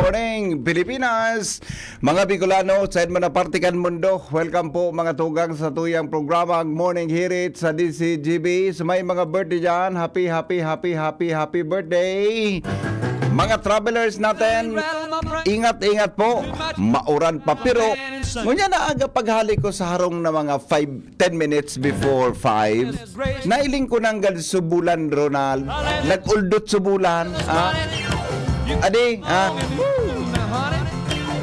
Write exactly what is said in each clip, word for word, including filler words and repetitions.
morning, Pilipinas. Mga Bicolano, sain man na parte kan mundo, welcome po, mga tugang, sa tuyang programa, ang Morning Hirit sa D C G B. Sa may mga birthday dyan, happy, happy, happy, happy, happy birthday. Mga travelers natin, ingat-ingat po. Mauran pa, pero ngunyan na aga paghali ko sa harong na mga five, ten minutes before five. Nailing ko nanggad subulan, Ronald. Nag-uldot subulan, ha? Adi, ha?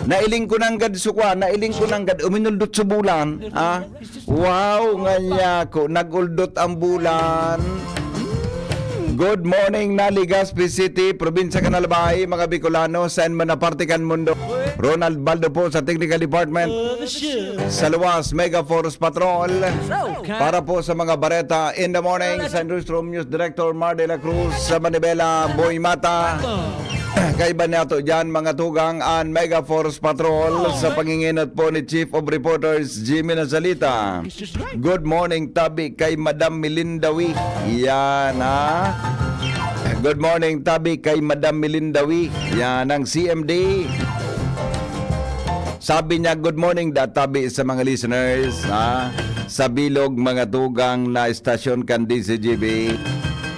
Nailing ko nanggad sukwa, nailing ko nanggad uminuldot subulan, ha? Wow, nganyako, nag-uldot ang bulan. Good morning, na Legazpi City, probinsya kan Albay, mga Bicolano, sain man na parte kan mundo. Ronald Baldo po sa Technical Department. Sa luwas, Mega Force Patrol. Para po sa mga bareta in the morning, sa Newsroom News Director Mar de la Cruz, sa Manibela, Boy Mata. Kaiba niya to dyan, mga tugang, an Mega Force Patrol sa panginginot po ni Chief of Reporters Jimmy Nazalita. Good morning, tabi kay Madam Melinda Wee. Yan, ha? Good morning, tabi kay Madam Melinda Wee. Yan, ang C M D. Sabi niya, "Good morning, da tabi sa mga listeners, ha? Sa bilog, mga tugang na estasyon kan D C G B."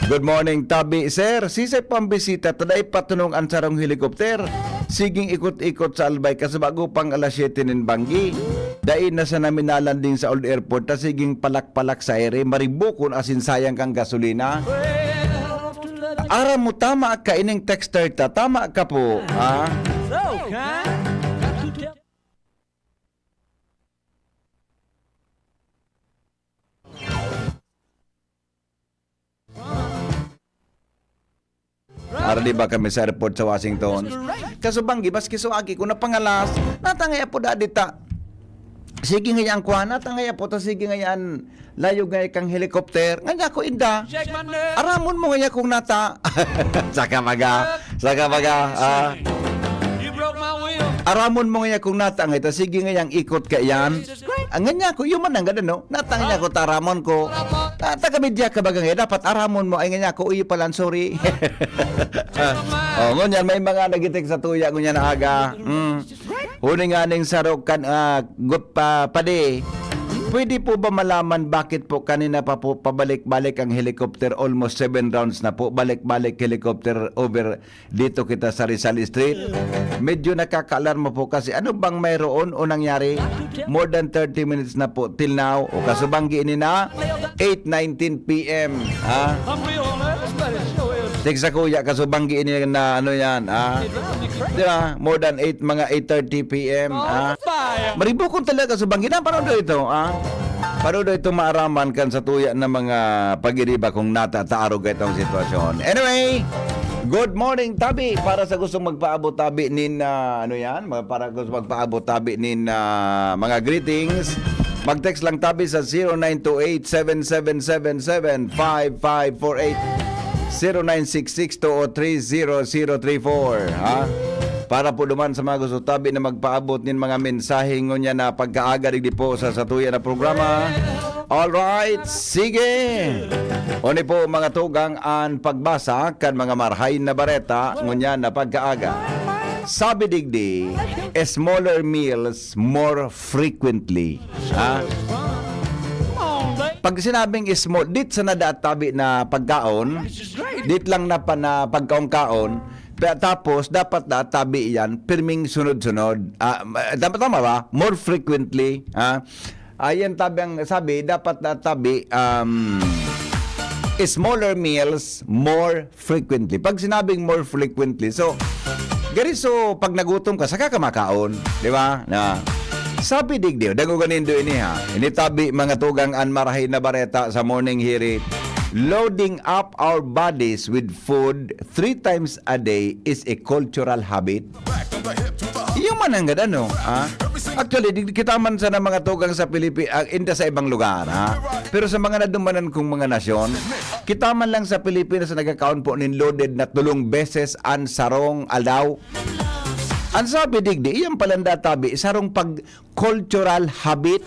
Good morning, tabi. Sir, sisay pambisita, ta dai patunong an sarong helicopter. Siging ikot-ikot sa Albay, kasi bago pang alas siyete nin banggi. Dai na sana minalanding sa Old Airport, ta siging palak-palak sa ere, maribukon asin sayang kang gasolina. Aram mo, tama ka ining texter ta, tama ka po, ha? Ara, di ba kami sa airport sa Washington? Kaso banggi, maski so aki ko napangalas, natangay apo dadi ta. Sige nga yan, kuha, natangay apo ta, sige nga yan, layo nga kang helicopter. Nga niya ko, inda. Aramon mo nga niya kung nata. Saka baga, saka baga, ah. Aramon mo nga niya kung nata, nga ita, sige nga yang ikot ka yan. Ang nga niya ko, yun man ang ganda, no? Natang niya ko, taramon ko. Ta-, taga-media ka baga nga, dapat aramon mo, ay nga niya ko, uyo pala, sorry. Ah, oh, ngunyan, may mga nagitik sa tuya, ngunyan na aga. Mm. Huli nga ning saro kan, ah, gut pa, padi. Pwede po ba malaman bakit po kanina pa po pabalik-balik ang helicopter, almost seven rounds na po, balik-balik helicopter over dito kita sa Rizal Street? Medyo nakakaalarma po kasi ano bang mayroon o nangyari? More than thirty minutes na po till now. O kasubanggi ini na eight nineteen P M. Ha? Text sa kuya, kasubanggi ini na ano yan. Ha? Di ba? More than eight, mga eight thirty P M. Ha? Maribukon talaga sa banggi. Na, paano daw ito? Ha? Paano daw ito maaraman kan sa tuya na mga pag-iriba kung natataarog ka itong sitwasyon? Anyway, good morning, tabi. Para sa gustong magpaabot, tabi nin, ah, ano yan? Mga, para gusto magpaabot, tabi nin, ah, mga greetings. Mag-text lang, tabi, sa zero nine two eight, seven seven seven seven, five five four eight, zero nine six six two oh three zero zero three four, ha? Para po duman sa mga gusto tabi na magpaabot nin mga mensahe ngunyan na pagkaaga digdi po sa satuya na programa. Alright, sige. Oni po mga tugang an pagbasa kan mga marhay na bareta ngunyan na pagkaaga. Sabi digdi, smaller meals more frequently. Ha? Pag sinabing small, dit sa nadatabi na pagkaon, dit lang na pa na pagkaon-kaon, tapos dapat na tabi yan, pirming sunod-sunod. Ah, tama, tama ba? More frequently, ha? Ayan tabi ang sabi, dapat na tabi, um, smaller meals more frequently. Pag sinabing more frequently, so, gari so, pag nagutom ka, saka ka makaon, di ba? Na, sabi digdi, dangoga nindo ini ha. Ini tabi, mga tugang, an marahay na bareta sa morning hiri. Loading up our bodies with food three times a day is a cultural habit. Iyo man ang gad, ano, ha? Actually, di, kita man sana mga tugang sa Pilipi-, ah, inda sa ibang lugar, ha? Pero sa mga nadumanan kong mga nasyon, kita man lang sa Pilipinas na nagkakaon po nin loaded na tulong beses an sarong aldaw. Ang sabi digdi, iyan palang databi, sarong pag cultural habit.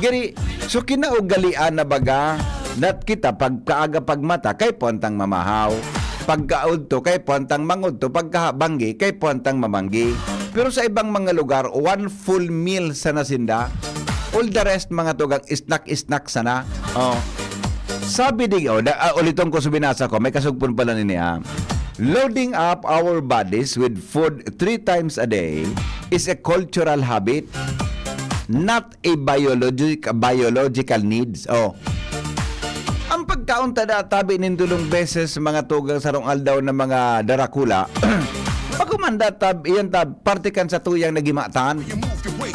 Giri, so kinaugalian na baga, nat kita pagkaaga pagmata, kay puwantang mamahaw. Pagkaudto, kay puwantang mangudto. Pagkahabanggi, kay puwantang mamanggi. Pero sa ibang mga lugar, one full meal sana sinda. All the rest, mga tugang, snack-snack sana. Oh. Sabi di, oh, da, ah, uliton ko sa binasa ko, may kasugpon pala nini, ah. Loading up our bodies with food three times a day is a cultural habit, not a biologic, biological needs. Oh. Ang pagkaon ta databi nin dulong beses mga tugang sarong aldaw na mga darakula, bako man datab, iyan tab, parte kan satuyang nagimatan.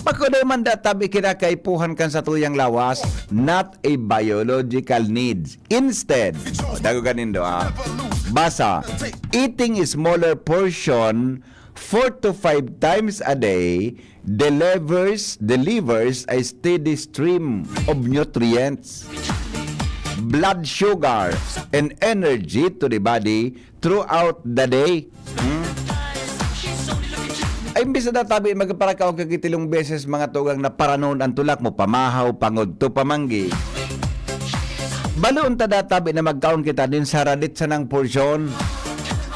Bako daw man datab ikinakaipuhan kan satuyang lawas, not a biological needs. Instead, dago kanindo, ah. Basa, eating a smaller portion four to five times a day delivers, delivers a steady stream of nutrients, blood sugar, and energy to the body throughout the day. Hmm? Ay, imbis na databi, magparakaon ka gitilong beses, mga tugang na paranon ang tulak mo, pamahaw, pangudto, pamanggi. Baloon ta databi na magkaon kita nin saradit sanang porsyon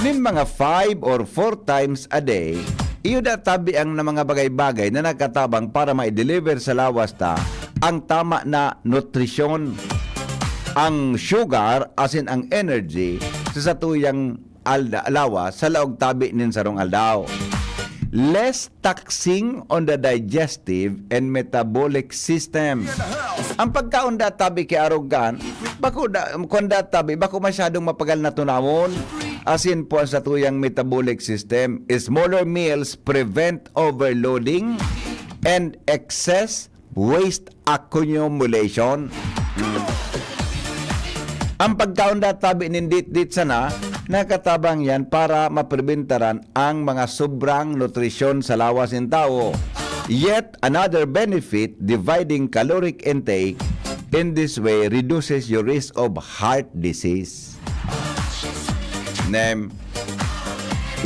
nin mga five or four times a day. Iyo databi ang na mga bagay-bagay na nakatabang para ma-deliver sa lawas ta ang tama na nutrisyon, ang sugar, asin ang energy sa satuyang alda-, lawas sa laog tabi nin sarong aldaw. Less taxing on the digestive and metabolic system. Ang pagkaon databi ki arogan, bako da, kung databi, bako masyadong mapagal na tunawon, asin po ang satuyang metabolic system. Smaller meals prevent overloading and excess waste accumulation. Hmm. Ang pagkaon databi nin dit-dit sana, nakatabang yan para mapribentaran ang mga sobrang nutrisyon sa lawas nin tawo. Yet another benefit, dividing caloric intake in this way reduces your risk of heart disease. Nem.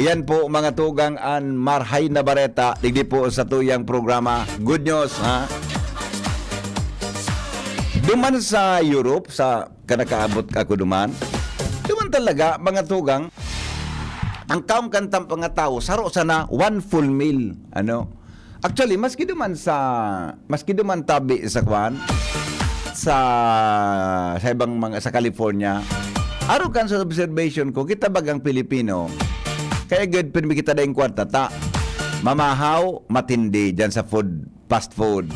Iyan po, mga tugang, an marhay na bareta digdi po sa tuyang programa. Good news, ha? Duman sa Europe, sa kanakaabot ako duman, duman talaga, mga tugang, ang kaon kan tampang nga tawo, saro sana one full meal. Ano? Actually, maski duman sa, maski duman tabi sa kwan, sa, sa ibang mga, sa California, aro kan sa observation ko, kita bagang Pilipino, kaya gud pirmi kita daing kwarta ta. Mamahaw, matindi dyan sa food, fast food.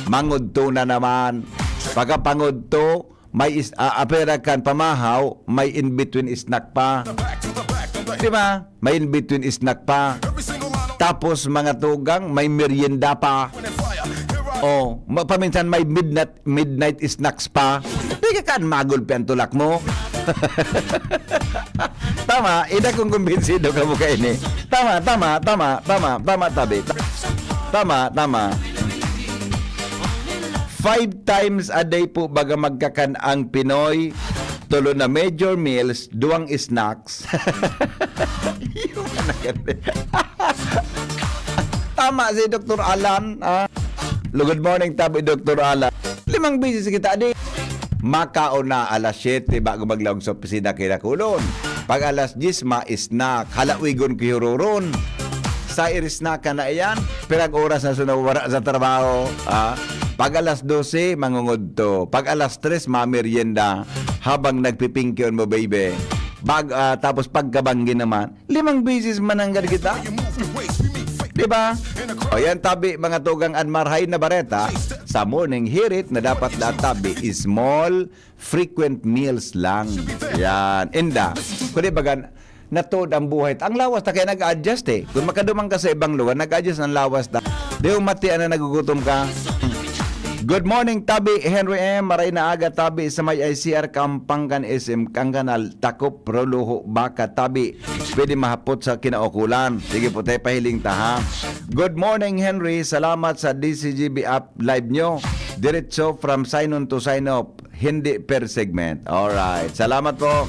Mangudto na naman. Pagkapangudto, may is-, ah, apera kan pamahaw, may in-between snack pa. Di ba? May in-between snack pa. Tapos, mga tugang, may merienda pa. Oh, ma-, paminsan may midnight, midnight snacks pa. Di ka kan magulpi ang tulak mo. Tama, ida kung kumbinsido ka mo kaini. Tama, tama, tama, tama, tama, tabi. Tama, tama. Five times a day po baga magkakan ang Pinoy. Tulo na major meals, duwang snacks. Tama si Doktor Alan, ah. Hello, good morning, tabi, Doktor Alan. Limang beses kita, di. Makaon na alas siyete bago maglaog sa opisina kay Dakulon. Pag alas diyes, ma-snack. Halawigon ki hururon. Sa snack ka na iyan, pirag oras na siya nawara sa trabaho, ah. Pag alas dose, mangungudto. Pag alas tres, mamerienda habang nagpipingkion mo, baby. Bag-, ah, tapos pagkabanggi naman, limang beses mananggad kita. Di ba? O yan, tabi, mga tugang, an marahay na bareta sa morning hirit na dapat na tabi, small, frequent meals lang. Yan. Inda. Kundi bagan, natod ang buhay. Ang lawas ta kaya nag-adjust eh. Kung makaduman ka sa ibang lugar, nag-adjust ang lawas ta. Di umati na nagugutom ka. Good morning, Tabi Henry M. Maray na aga, Tabi, sa may I C R, Kampangkan, S M, Kangkanal, Takop, Roloho, Baka, Tabi. Pwede mahapot sa kinaukulan. Sige po, tayo pahiling ta, ha? Good morning, Henry. Salamat sa D C G B app live nyo. Diretso from sign on to sign off. Hindi per segment. Alright. Salamat po.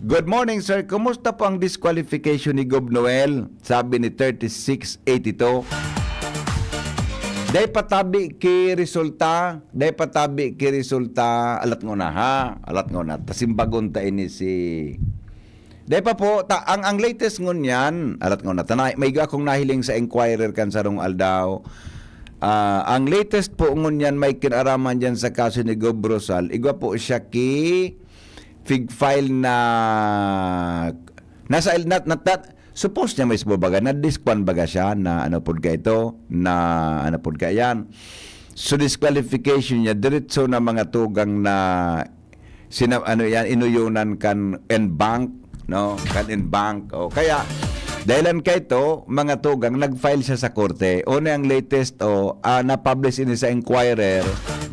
Good morning, sir. Kumusta po ang disqualification ni Gob Noel? Sabi ni thirty-six eighty-two. Dai pa tabi ki resulta, dai pa tabi ki resulta, alat ngona ha, alat ngona. Ta simbagon ta ini si, dai pa po, ta, ang, ang latest ngunyan, alat ngona, ta na, may akong nahiling sa Inquirer kan sarong aldaw. Ah, ang latest po ngunyan may kinaraman diyan sa kaso ni Gob Rosal, igwa po siya ki fig file na nasa, nat, nat, nat, Suppose niya mismo baga, na-disquan baga siya na ano pod ka ito, na ano pod ka yan. So, disqualification niya, diretso na mga tugang na sina-, ano yan, inuyonan kan en banc, no? Kan en banc. O, kaya, dahilan ka ito, mga tugang, nag-file siya sa korte. Una ang latest, o, ah, na-publish ini sa Inquirer,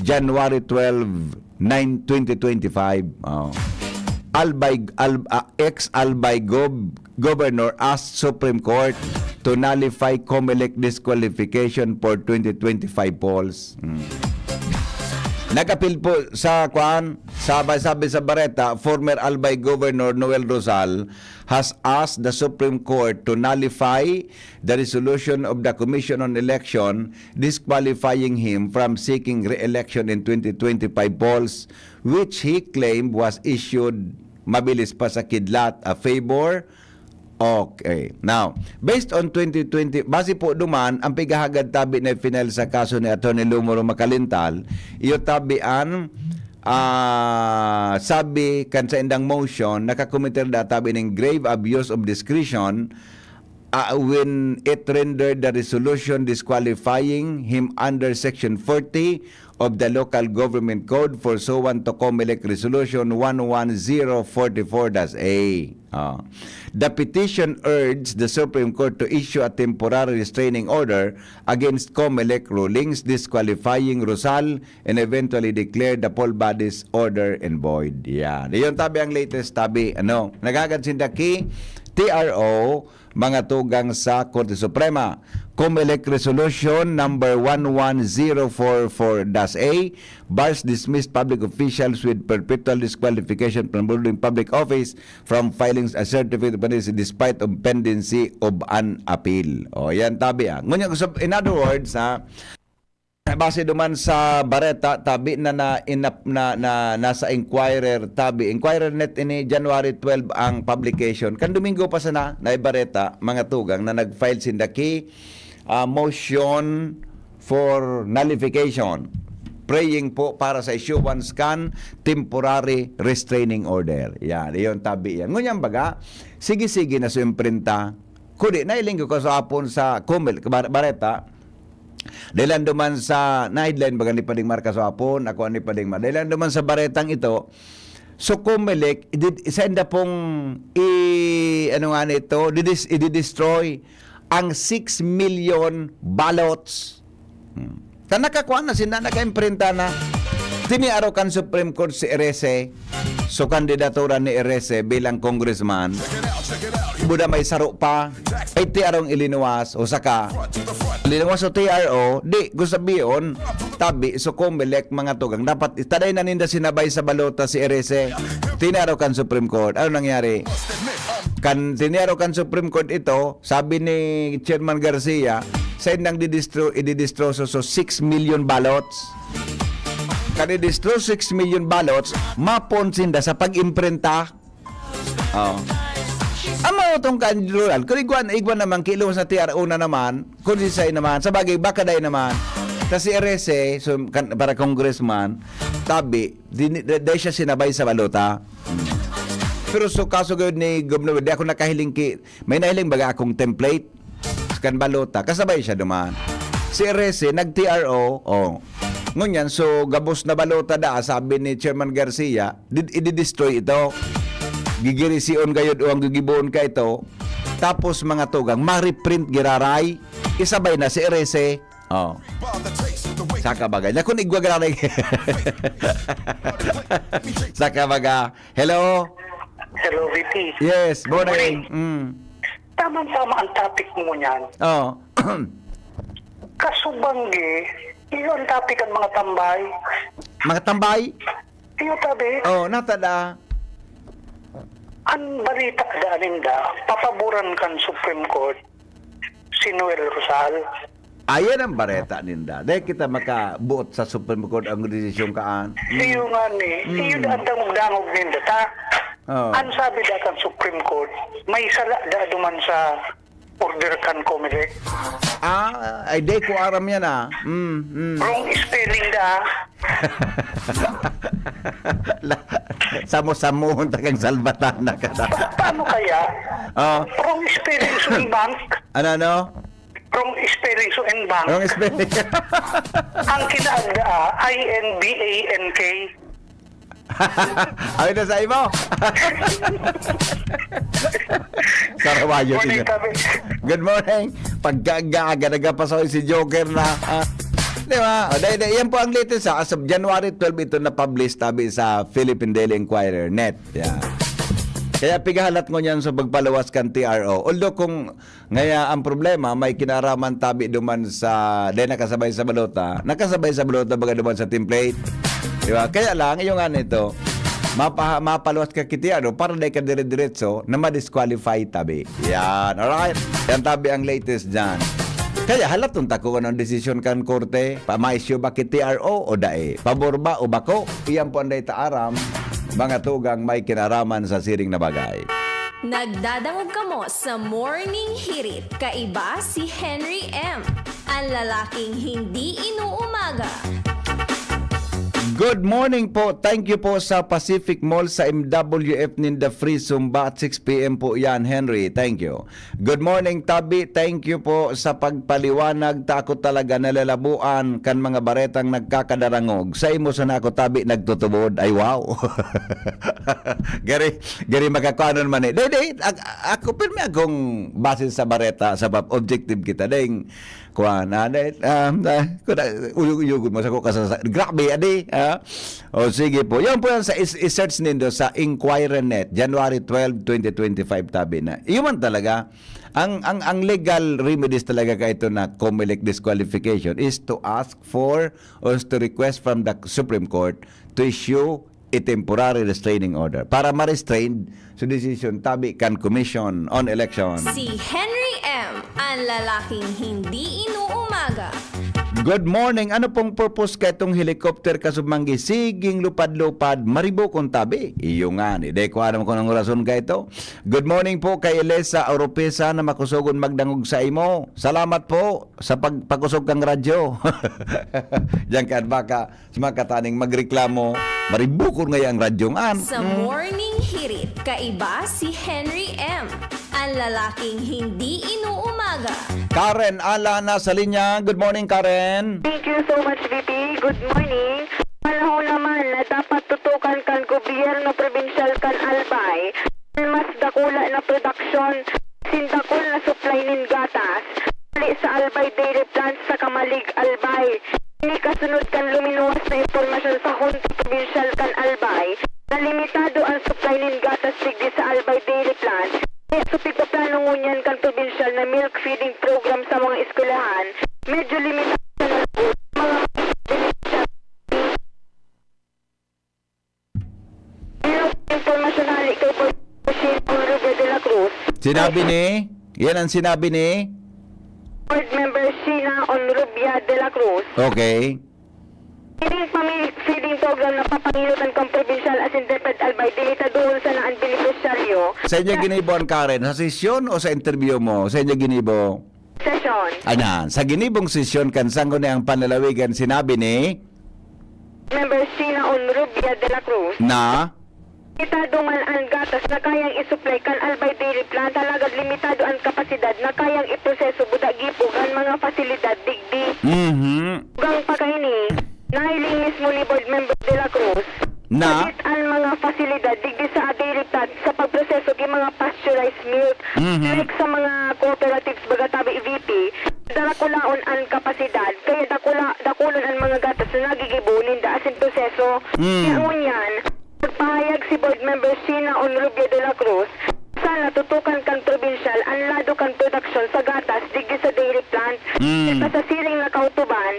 January twelve, nine, twenty twenty-five. Oh. Albay, Al-, ah, ex-Albay Gov-, Governor asked Supreme Court to nullify Comelec disqualification for twenty twenty-five polls. Hmm. Nag-apil po sa, kwan, sabi, sabi sa bareta, former Albay Governor Noel Rosal has asked the Supreme Court to nullify the resolution of the Commission on Election disqualifying him from seeking re-election in twenty twenty-five polls, which he claimed was issued mabilis pa sa kidlat, a favor. Okay. Now, based on twenty twenty, base po duman, ang pighahagad tabi na final sa kaso ni Attorney Lumuro Makalintal, iyo tabi an, ah, sabi kan sa indang motion, nakakomiter da tabi ning grave abuse of discretion ah, when it rendered the resolution disqualifying him under Section forty of the Local Government Code pursuant to Comelec Resolution one one zero forty-four dash A. Ah. The petition urged the Supreme Court to issue a temporary restraining order against Comelec rulings disqualifying Rosal and eventually declared the poll body's order and void. Yan. Iyon tabi ang latest tabi. Ano? Naghagad sinda ki T R O, mga tugang sa Korte Suprema. Comelec Resolution number one one zero four four dash A bars dismissed public officials with perpetual disqualification from holding public office from filing a certificate of candidacy despite of pendency of an appeal. O, yan, tabi, ah. Ngunyan, so, in other words, ha, base duman sa bareta, tabi na, na, inap-, na, na, nasa Inquirer, tabi. Inquirer net ini, January twelve ang publication. Kan Domingo pa sana, na bareta, mga tugang, na nag-file sinda ki, ah, motion for nullification. Praying po para sa issuance kan temporary restraining order. Yan, iyon, tabi yan. Ngunyan baga, sige-sige na sa imprenta. Kudi, nailing ko kasapon sa Kumil, bar-, bareta, Dahilan duman sa, na-headline baga ni Pading Marcos hapon, ako ni Pading Mar-, dahilan duman sa baretang ito, so Comelec, idid-, isa inda pong i-, ano nga nito, didis-, ididestroy ang six million ballots. Hmm. Ta nakakuha na sila, nakaimprenta na. Tiniaro kan Supreme Court si Erese. So, kandidatura ni Erese bilang congressman, buda may saro pa, ay T R O ang ilinuwas, o saka, ilinuwas o T R O, di, gusto sabihin, tabi, so Comelec, mga tugang, dapat itaday na ninda sinabay sa balota si Erese. Tinaro kan Supreme Court. Ano nangyari? Kan tiniyaro kan Supreme Court ito, sabi ni Chairman Garcia, saindang didistro-, ididistroso so six million ballots. Kan idistro six million ballots, mapon sinda sa pag-imprenta. Oh. Ang mga tong kandural, kung igwan, igwan naman, kilos na T R O na naman, kung sisay naman, sa bagay, baka dahil naman, sa C R S A, so, kan, para congressman, tabi, di, di, di siya sinabay sa balota. Pero so kaso gayud ni Gobernador, di ako nakahiling ki, may nahiling baga akong template kan balota, kasabay siya duman. Si Rese, nag-T R O, oh. Ngunyan, so, gabos na balota da, sabi ni Chairman Garcia, di, i-destroy ito. Gigirision gayud o ang gigiboon ka ito. Tapos, mga tugang, ma-reprint giraray, isabay na si Rese. Oh. Saka bagay. Na kung igwa giraray. Saka baga. Hello? Hello, V P. Yes, morning. Morning. Mm. Tamang-tama ang topic mo niyan. Oh. Kasubanggi, iyo ang topic ang mga tambay. Mga tambay? Iyo, tabi. Oh, natada. Ang balita da ninda, papaboran kan Supreme Court si Noel Rosal. Ayan ang bareta ninda. Dahil kita makabuot sa Supreme Court ang desisyon kaan. Mm. Iyo nga ni, Mm. iyo da ang dangog-dangog ninda, ta? Oh. Ang sabi da kan Supreme Court, may sala da duman sa order kan Comelec. Ah, ay, di ko aram yan, ah. Mm, mm. Wrong spelling da, ah. La-, samo-samuhon ta kang salbatana ka na. Pa-, paano kaya? Oh. Wrong spelling so in bank. Ano, ano? Wrong spelling so in bank. Wrong spelling. Ang kinaagda, ah, I N B A N K. Ay, na sa imo. Sarawayo Morning, siya. Tabi. Good morning. Pagkaaga-aga, nagpapasoy si Joker na, ah. Di ba? O, dahil, dahil, yan po ang latest, ha. As of January twelve, ito na-publish, tabi, sa Philippine Daily Inquirer net. Yan. Kaya pigahalat ngunyan sa pagpaluwas kan T R O. Although kung ngaya ang problema, may kinaraman tabi duman sa, dahil nakasabay sa balota, nakasabay sa balota baga duman sa template. Di ba? Kaya lang, yung nga nito, mapa-, mapaluwas ka kiti, ano, para dahil ka dire-diretso na ma-disqualify tabi. Yan, alright? Yan tabi ang latest dyan. Kaya halaton ta kung anong desisyon kan korte, pamaisyo ba ki T R O o dae? Pabor ba o bako? Iyan po ang data aram, mga tugang may kinaraman sa siring na bagay. Nagdadangog kamo sa Morning Hirit. Kaiba si Henry M, ang lalaking hindi inuumaga. Good morning po. Thank you po sa Pacific Mall sa M W F ninda, free Zumba at six P M po yan, Henry. Thank you. Good morning, Tabi. Thank you po sa pagpaliwanag. Ta ako talaga nalalabuan kan mga baretang nagkakadarangog. Sa imo sana ako, Tabi, nagtutubod. Ay, wow. Gari, gari makakuanon man eh. Di, di, ag-, ako, pirmi akong base sa bareta, sa pap-, objective kita. Dahil, kuan, ah, dahil, ah, ah, kuan, ah, uyog-uyog mo sa ko kasasa-, grabe, adi, ah. O, sige po. Yan po yan sa is-, i-search nindo sa Inquirer net, January twelve, twenty twenty-five, tabi na. Iyon man talaga. Ang, ang, ang legal remedies talaga ka ito na Comelec disqualification is to ask for or to request from the Supreme Court to issue a temporary restraining order para ma-restrain sa decision tabi kan Commission on Election. Si Henry M, ang lalaking hindi inuumaga. Good morning. Ano pong purpose ka itong helicopter, kasubanggi? Siging lupad-lupad, maribukon tabi. Iyo nga ni. Dahil ko alam kung anong rason ka ito. Good morning po kay Elisa Oropesa na makusogon magdangog sa imo. Salamat po sa pagpakusog kang radyo. Diyan ka, baka sa mga kataning magreklamo, maribukon ngaya ang radyo ngan. Sa Mm. Morning Hirit, kaiba si Henry M, ang lalaking hindi inuumaga. Karen Ala na sa linya. Good morning, Karen. Thank you so much, V P. Good morning. Panahon naman na dapat tutukan kan gobyerno probinsyal kan Albay ang mas dakula na produksyon sin dakul na supply nin gatas hali sa Albay Dairy Plant sa Camalig, Albay. Ini kasunod kan luminuwas na impormasyon sa Junta Probinsyal kan Albay na limitado ang supply nin gatas digdi sa Albay Dairy Plant. Kaya sa pigpaplano ngunyan kan probinsyal na milk feeding program sa mga eskwelahan, medyo limitado na lang ang mga Pero impormasyon hali kay Boy Shane Rubia de la Cruz, Sinabi ni, yan ang sinabi ni, Board Member Sheena Onrubia de la Cruz. Okay. Ining pamilya feeding program na papangilotan kan probinsyal asin DepEd Albay, limitadohon sana an benepisyaryo. Sa inyo ginibo an Karen, sa sesyon o sa interview mo? Sa inyo ginibo? Sesyon. Ayan, sa ginibong sesyon kan Sangguniang Panlalawigan, sinabi ni Member Sheena Onrubia de la Cruz. Na? Limitado man an gatas na kayang isuplay kan Albay Dairy Plant, alagad limitado an kapasidad na kayang iproseso buda gibo kan mga pasilidad digdi. Mhm. Dugang pa kaini, nahiling mismo ni Board Member de la Cruz na, hagit an mga pasilidad digdi sa dairy plant sa pagproseso ki mga pasteurized milk, mhm, like sa mga cooperatives baga tabi V P, darakulaon an kapasidad, kaya dakula, dakulon an mga gatas na nagigibo ninda asin proseso. Mm. Kaya ngunyan, nagpahayag si Board Member Sheena Onrubia de la Cruz, sana tutukan kan probinsyal an lado kan produksyon sa gatas digdi sa dairy plant. Mm. Sa, sa siring na kautuban,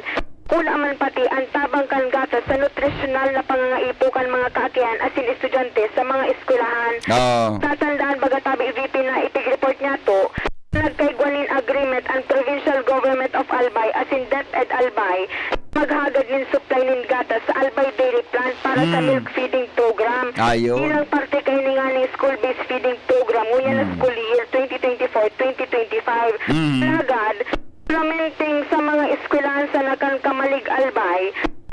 dakula man pati an tabang kan gatas sa nutrisyonal na pangangaipo kan mga kaakihan asin estudyante sa mga eskwelahan. Oo. Tatandaan baga tabi V P na ipig-report niyato, nagkaigwa nin agreement an Provincial Government of Albay asin DepEd Albay maghagad nin supply nin gatas sa Albay Dairy Plant para sa, hmm, milk feeding program. Ayun. Bilang parte kaini nganing school-based feeding program ngunyan na, hmm, school year twenty twenty-four twenty twenty-five. Hmm. Alagad, solamente sa mga eskwelahan sana kan Camalig Albay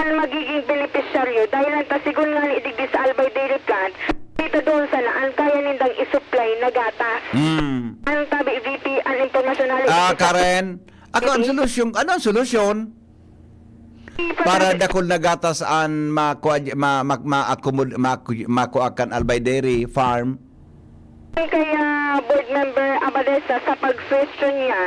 an magiging benepisyaryo, dahilan ta sigon ngani digdi sa Albay Dairy Plant, limitadohon sana an kaya nindang isuplay na gatas. Hmm. An tabi V P an impormasyon na, ah, Karen, ako ang, sige, solusyon, ano ang solusyon? Para dakul na gatas an makua-, ma-, ma-, ma-accommod-, maku-, makua kan Albay Dairy Farm. Kaya Board Member Abadesa, sa pagsuwestiyon niya,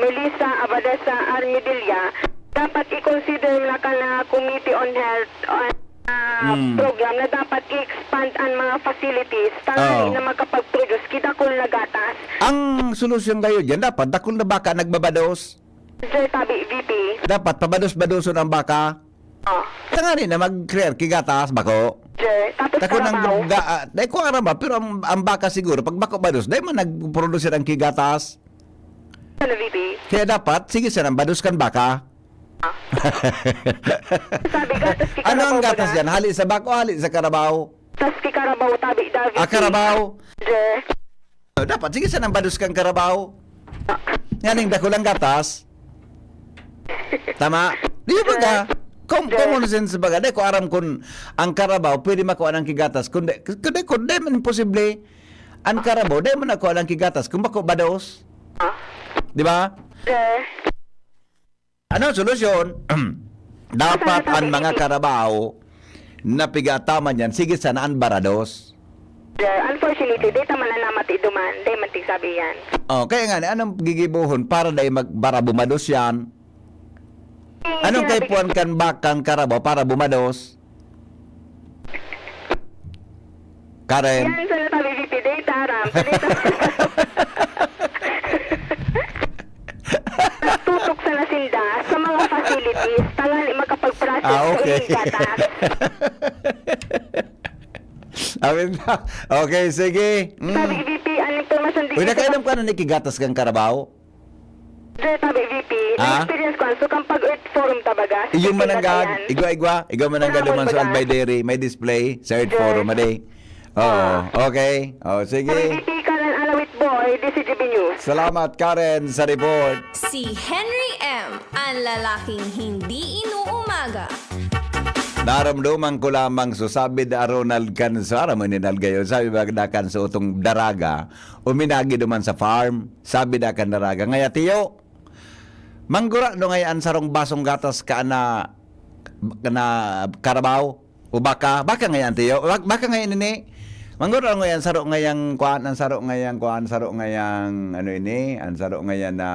Melissa Abadesa Armidilla, dapat i-consider na kan, ah, Committee on Health, ah, hmm, program na dapat i-expand an mga facilities, tanganing, oh, na makapag-produce ki dakul na gatas. Ang solusyon kayo dyan, dapat dakul na baka nagbabados. Sir Tabi, V P. Dapat pabados-badoson ang baka. Oh. Tangani na mag-create ki gatas, bako. Sir, tapos Tako nang karabaw? Ga-, ah, dai ko aram ba, pero ang, ang baka siguro, pag bako bados, dai man nagproduce ang ki gatas. Ano, V P? Kaya dapat, sige, sir, ang bados kan baka. Ah. Sabi, gatas ki karabaw. Ano ang gatas ba na? Yan? Hali sa bako, hali sa karabaw? Tas ki karabaw, tabi, David. Ah, karabaw? Sir. Oh, dapat, sige, saan ang bados kang karabaw? Nganing dakulang gatas? Tama? Di ba ka? Com-, common sense baga. Di ko aram kung ang karabaw pwede makuha ng kigatas. Kundi, kundi, kundi man imposible. Ang karabaw, di mo nakuha ng kigatas kung bako bados. Di ba? Sir. Ano ang solusyon? Dapat ang mga karabaw na pigataman yan, sige sana ang barados. Sir, unfortunately, di ta man na namati duman, di man tigsabi yan. Oh, kaya nga, anong gigibuhon para dai magbarabumados yan? Eh, anong sinabi kaipuhan kan bakang karabaw para bumados? Karen. Yan sa natabi, V P, data, aram. Data. Nagtutok sa nasinda sa mga facilities, tanganing makapag-process, ah, okay, sa ining gatas. Amin na. Okay, sige. Mm. Sabi, V P, ang impormasyon di. Uy, nakainom ka na ni kigatas kang karabaw? Sir, tabi, V P, ah? Na-experience ko, so, kan pag-Earth Forum, tabaga, sa, iyo man ang gag-, igwa, igwa, igwa man ang galuman sa Albay Dairy, may display sa Earth Forum, ade. Oo, okay. Oh, sige. Tabi, V P, Karan Alawit Boy, D C G B News. Salamat, Karen, sa report. Si Henry M, ang lalaking hindi inuumaga. Naramdaman ko lamang, so, sabi da Ronald Canso, aram mo ni Nalgayon, sabi ba da Canso, utong daraga, uminagi duman sa farm. Sabi da kan daraga, "Ngaya, tiyo, manggura no ngaya an sarong basong gatas ka na, na karabaw? O baka? Baka ngaya, tiyo? Bak-, baka ngaya nini? Manggura no ngaya an saro ngayang kuan, an saro ngayang kuan, saro ngayang ano ini, an saro ngayang na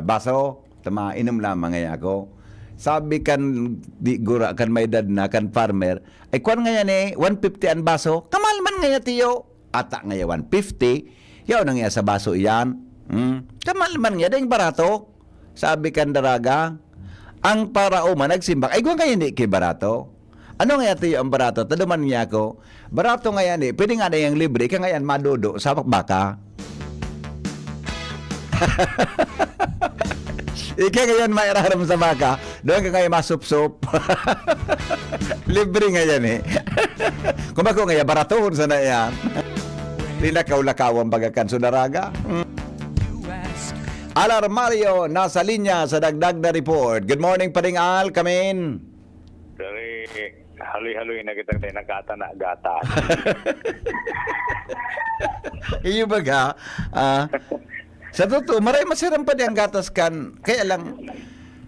baso? Tama, inom lamang ngaya ako." Sabi kan di gura, kan may edad na, kan farmer, "Ay, kuan ngaya ni, one fifty an baso." "Kamal man ngaya, tiyo." Ata ngaya one fifty, yaon na ngaya sa baso iyan. Hmm? Kamal man ngaya, daing barato. Sabi kan daraga, ang paraoma nagsimbag, "Ay, igwa ngaya ni ki barato." "Ano ngaya, tiyo, ang barato? Taduman niya ako." "Barato ngaya ni, pwede nga na yang libre, ka ngayan madudo sa baka." Ika ngayon mairaram sa baka, doon ka ngayon masupsop. Libre ngayon eh. Kung bako ngayon, baratohon sana yan. Linakaw-lakaw ang bagakan sudaraga. Mm. Al Armario, nasa linya sa dagdag na report. Good morning, Paring Al, kamin. Dali, haloy-haloy na kita tayo nagkata na gata. Iyo baga, ah, sa totoo, maray masiram pa di ang gatas kan, kaya lang,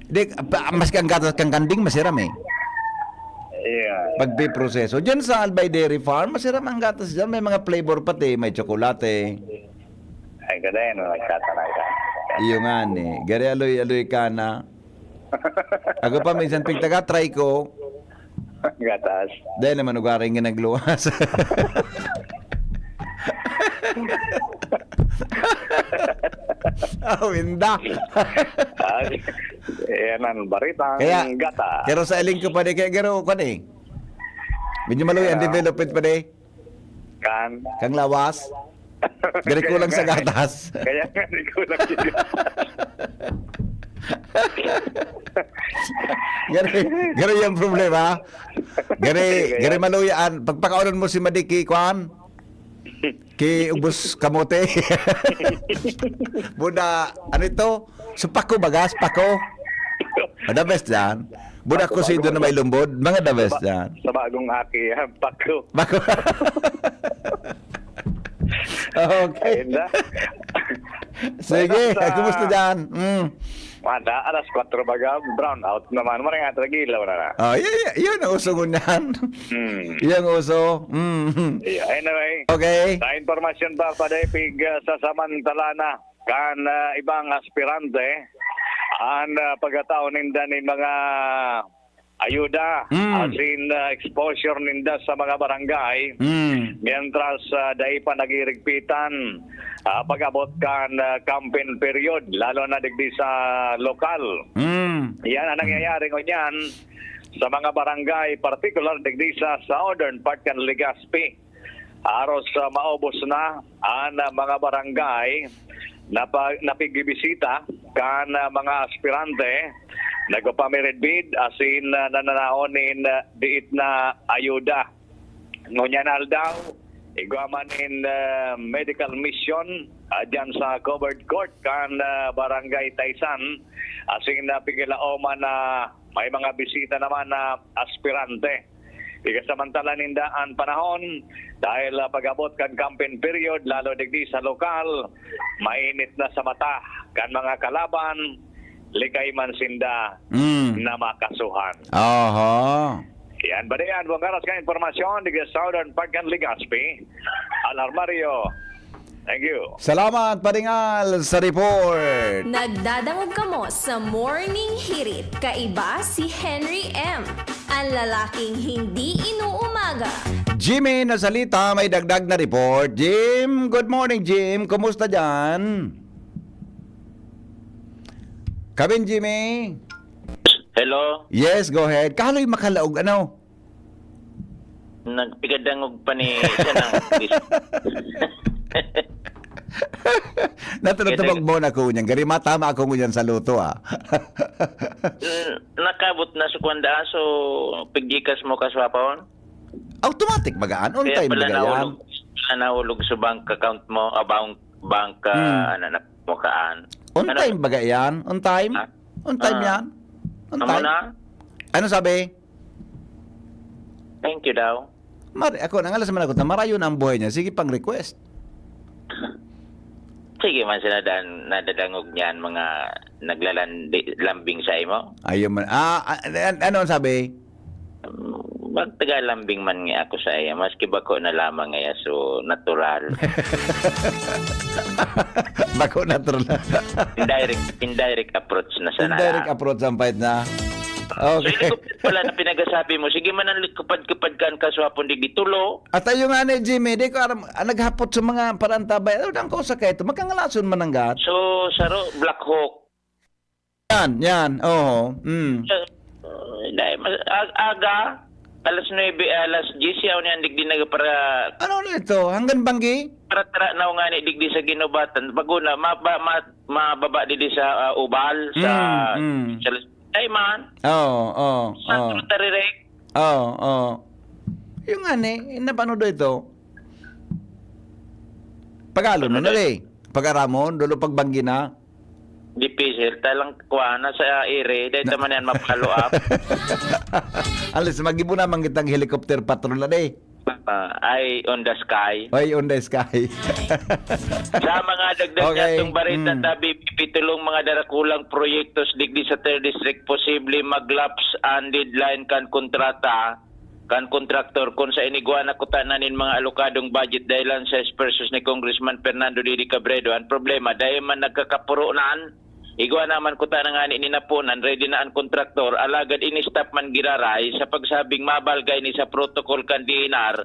di, pa, maski ang gatas kan kanding, masiram eh. Yeah. Pagpiproseso. Diyan sa Albay Dairy Farm, masiram ang gatas dyan. May mga flavor pati, may tsokolate. Ay, gano'n, nagkata na ka. Iyo nga ni. Gari aloy-aloy ka na. Ako pa minsan pigtaga, try ko. Gatas. Dahil naman ugaring nga nagluwas. Oh, inda. Ah, yan ang baritang Kaya, gata. Pero sa iling ko pa di, kaya garo ko ni. Medyo maluwi ang Kaya- development pa di. Kan. Kang lawas. Gari kulang sa gatas. Kaya nga, di kulang sa gatas. Gari, gari yung problema. Gari, Kaya- gari maluyaan. Pagpakaunan mo si Madiki, kwan? Ki ubos kamote. Buda, ano ito? Supako bagas, pako. Ah, the best yan. Buda ko si doon na may lumbod. Mga the best yan. Sa bagong aki, ah, pako. Bako. Okay. Ayun na. Sige, Sa- kumusta dyan? Mm. Manda, alas kwatro baga, brown out naman. Maring atragilaw na na. Oh, y- y- yun ang uso ngunyan. Hmm. Yung uso. Mm. Yeah, anyway, Okay. sa impormasyon pa, Paday Pig, ah, sa Samantala na, kan ah, ibang aspirante, ang ah, pagkataon ninda nin mga ayuda, Mm. as in ah, exposure ninda sa mga barangay, Mm. mientras ah, dai pa nagirigpitan, ah, pag-abot kan ah, campaign period, lalo na digdi sa lokal. Mm. Yan ang nangyayari ngunyan sa mga barangay, particular digdi sa southern part kan Legazpi. Aros sa maubos na ang mga barangay na pa, napigbibisita kan mga aspirante, nagpapamiridbid, asin nananaon nin diit na ayuda. Ngunyan aldaw, igwa man nin ah, medical mission ah, dyan sa covered court kan ah, Barangay Taysan, asin napigilaoman na may mga bisita naman na aspirante. Igasamantala ninda an panahon dahil ah, pag-abot kan campaign period, lalo digdi sa lokal, mainit na sa mata kan mga kalaban, likay man sinda Mm. na makasuhan. Oho. Yan, badayan, buong oras ka impormasyon, digdi sa Southern Park and Legazpi, Al Armario. Thank you. Salamat, Paringal, sa report. Nagdadangog kamo sa Morning Hirit, kaiba si Henry M, ang lalaking hindi inuumaga. Jimmy Nasalita, may dagdag na report. Jim, good morning, Jim. Kumusta dyan? Kabin, Jimmy? Hello? Yes, go ahead. Kaloy makalaog, ano? Nagpigadangog pa ni siya ng Natutubag mo na ko niyan. Gari matama ako ngunyan sa luto, ah. N- Nakabot na sa kwanda, so piggikas mo kaswapon? Automatic bagaan. On Kaya time pala baga yan. nahulog, pala nahulog sa bank account mo, ah, bank, bank, ah, Hmm. ano na mo kaan. On Ano? Time baga yan. On time. Ah. On time Ah. yan. On Amo time. Na? Ano sabi? Thank you daw. Mari, ako, nangalas man ako na marayo na ang buhay niya. Sige pang request. Sige man sila dan, nadadangog niyan mga naglalandi, lambing sa imo. Ayun man. Ah, ah, an- ano ang sabi? Magtagalambing man nga ako sa iya, maski bako na lamang nga iya, so natural. Bako natural. Indirect, indirect approach na sana. Indirect approach ang fight na. So, Okay. hindi ko pala na pinagasabi mo. Sige man ang likupad-kupad ka ang kaswapon di tulo. At ayun nga ni Jimmy, di ko aram, ah, naghapot sa mga parantabay. Ano ang kosa ka ito? Magkangalason man ang gat. So, saro, Black Hawk. Yan, yan. Oo. Mm. Uh, dahil mas- ag- aga, alas nuebe, alas diyes, yaw niyan, digdi nagpara... Ano na ito? Hanggang Banggi? Tara-tara na nga ni digdi sa Ginubatan. Paguna, maba-, ma-, mababa digdi sa, ah, Ubal, sa, Mm, mm. sa Ay, man. Oo, oo, Sa oo. Rotary Rec. Oo, oo. Yung nga ni, napano do ito? Pag-alo Ano na na do? eh. Pag-aramon, dulo pagbanggi na. Difícil. Talang kuha na sa ere. Dahil Na- naman yan, ma-follow up. Alis, mag-ibo naman kitang helicopter patrol na eh. Ah, ay, on the sky. Ay, on the sky. Sa mga dagdag Okay. niya itong barita, Mm. tabi, pitulong mga darakulang proyektos digdi sa third district, posible mag-lapse ang deadline kan kontrata, kan kontraktor, kung sa inigwa na kuta na nin mga alokadong budget dahilan sa esfuerzos ni Congressman Fernando Didi Cabredo. Ang problema, dahil man nagkakapuronan, igwa naman kuta na ngani ni napunan, ready na ang kontraktor, alagad ini-stop man giraray sa pagsabing mabalgay ni sa protocol kan D N R,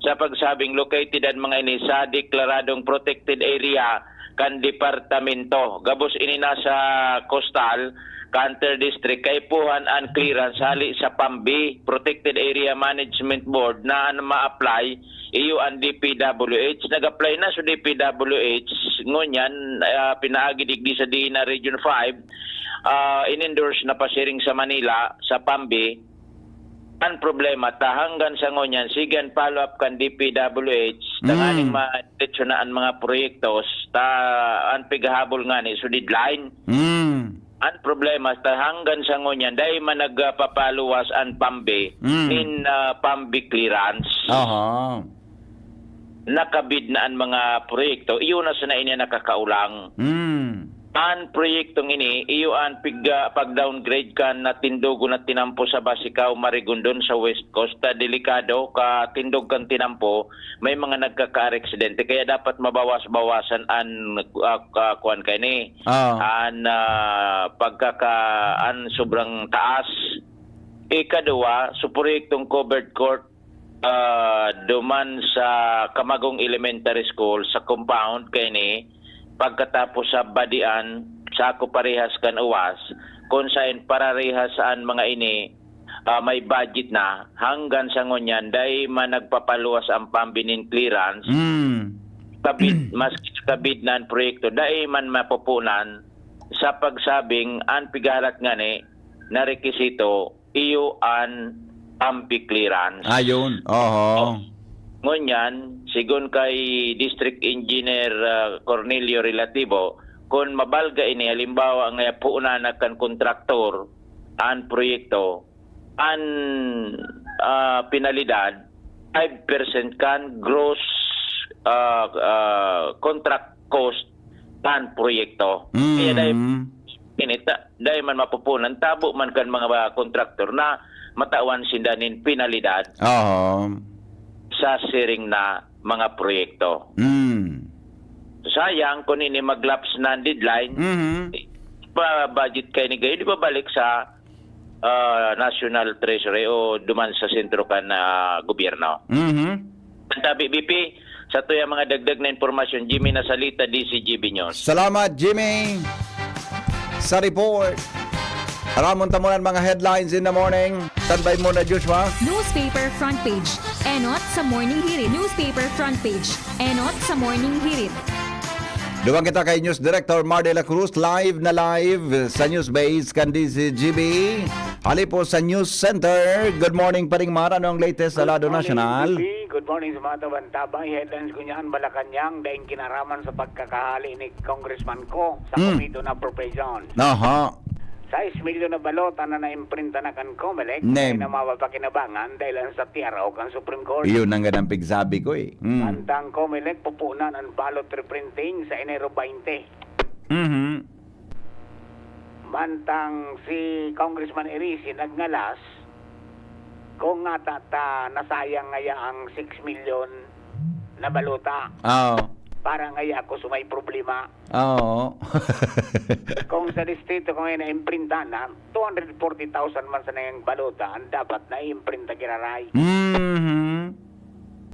sa pagsabing located an mga ini sa deklaradong protected area kan departamento. Gabos ini nasa coastal, kan third district, kaipuhan an clearance hali sa PAMBI, Protected Area Management Board, na an ma-apply, iyo an D P W H. Nag-apply na sa D P W H, ngunyan, ah, pinaagi digdi sa D N R Region five, ah, in-endorse na pasiring sa Manila, sa PAMBI. Ang problema, ta hanggang sa ngunyan, sige an follow-up kan D P W H, Mm. tanganing ma-, diretso na ang mga proyektos, ta ang pighahabol ngani, so deadline. Mm. Ang problema, ta hanggang sa ngunyan, dai man nagpapaluwas ang PAMBI, Mm. nin, ah, PAMBI clearance. Aha. Nakabid na ang mga proyekto, iyo na sana ini nakakaulang. Mm. An proyektong ini, iyo an pig-, ah, pag-downgrade kan na tindogon na tinampo sa Basicao, Marigondon sa West Coast. Ta delikado, katindog kan tinampo, may mga nagkakaaksidente. Kaya dapat mabawas-bawasan an, ah, ka-, kuwan kaini. Ah. An, ah, pagkaka-, an sobrang taas. Ikaduwa, sa proyektong covered court, ah, duman sa Kamagong Elementary School, sa compound kaini, pagkatapos sa badian, sako parehas kan uwas, kun saen pararehas an mga ini, ah, may budget na, hanggang sa ngunyan, dai man nagpapaluwas ang PAMBI nin clearance. Mm. Kabid, maski kabid na ang proyekto, dai man mapupunan sa pagsabing ang pighahalat ngani na rekisito, iyo an PAMBI clearance. Ayun, oho. Ngunyan, sigon kay District Engineer, ah, Cornelio Relativo, kun mabalga ini, halimbawa, nga puunan na kan kontraktor an proyekto, an, ah, penalidad, five percent kan gross, ah, ah, contract cost kan proyekto. Kaya dahil Mm. inita, dai man mapupunan, tabo man kan mga kontraktor na matawan sinda nin penalidad Oo. sa siring na mga proyekto. Mm. Sayang kung ini mag-lapse na ang deadline, Mhm. pa-budget kaini gayon, di ba balik sa, ah, National Treasury o duman sa sentro kan, ah, gobyerno? Mhm. Tabi, B P, sa tuya mga dagdag na impormasyon, Jimmy Nasalita, D C G B News. Salamat, Jimmy, sa report. Aramon ta muna ang mga headlines in the morning. Standby muna, Joshua. Newspaper front page. Enot sa Morning Hirit. Newspaper front page. Enot sa Morning Hirit. Duman kita kay News Director Mar de la Cruz, live na live sa News Base kan D C G B. Hali po sa News Center. Good morning, Paring Mar. Ano ang latest sa lado nasyonal? Good morning, B P. Good morning sa mga tabang-tabang. I-headlines ko niyan, Malacañang, daing kinaraman sa pagkakahali ni Congressman Kong sa Hmm. Committee on Appropriations. Aha. Sais milyon na balota na naimprinta na kan Comelec, Nem. na mapapakinabangan dahil ang sa T R O kan Supreme Court. Iyon ang ganang pigsabi ko eh. Hmm. Mantang Comelec, pupunan ang ballot reprinting sa Enero twenty. Mhm. Mantang si Congressman Erice nagngalas, kung nga ta, ta nasayang ngaya ang six million na balota. Oo. Para ngaya ako sa may problema. Oo. Kung sa distrito ko ngayon na imprinta na, two hundred forty thousand man sana yung balota, ang dapat na imprinta giraray. Mhm.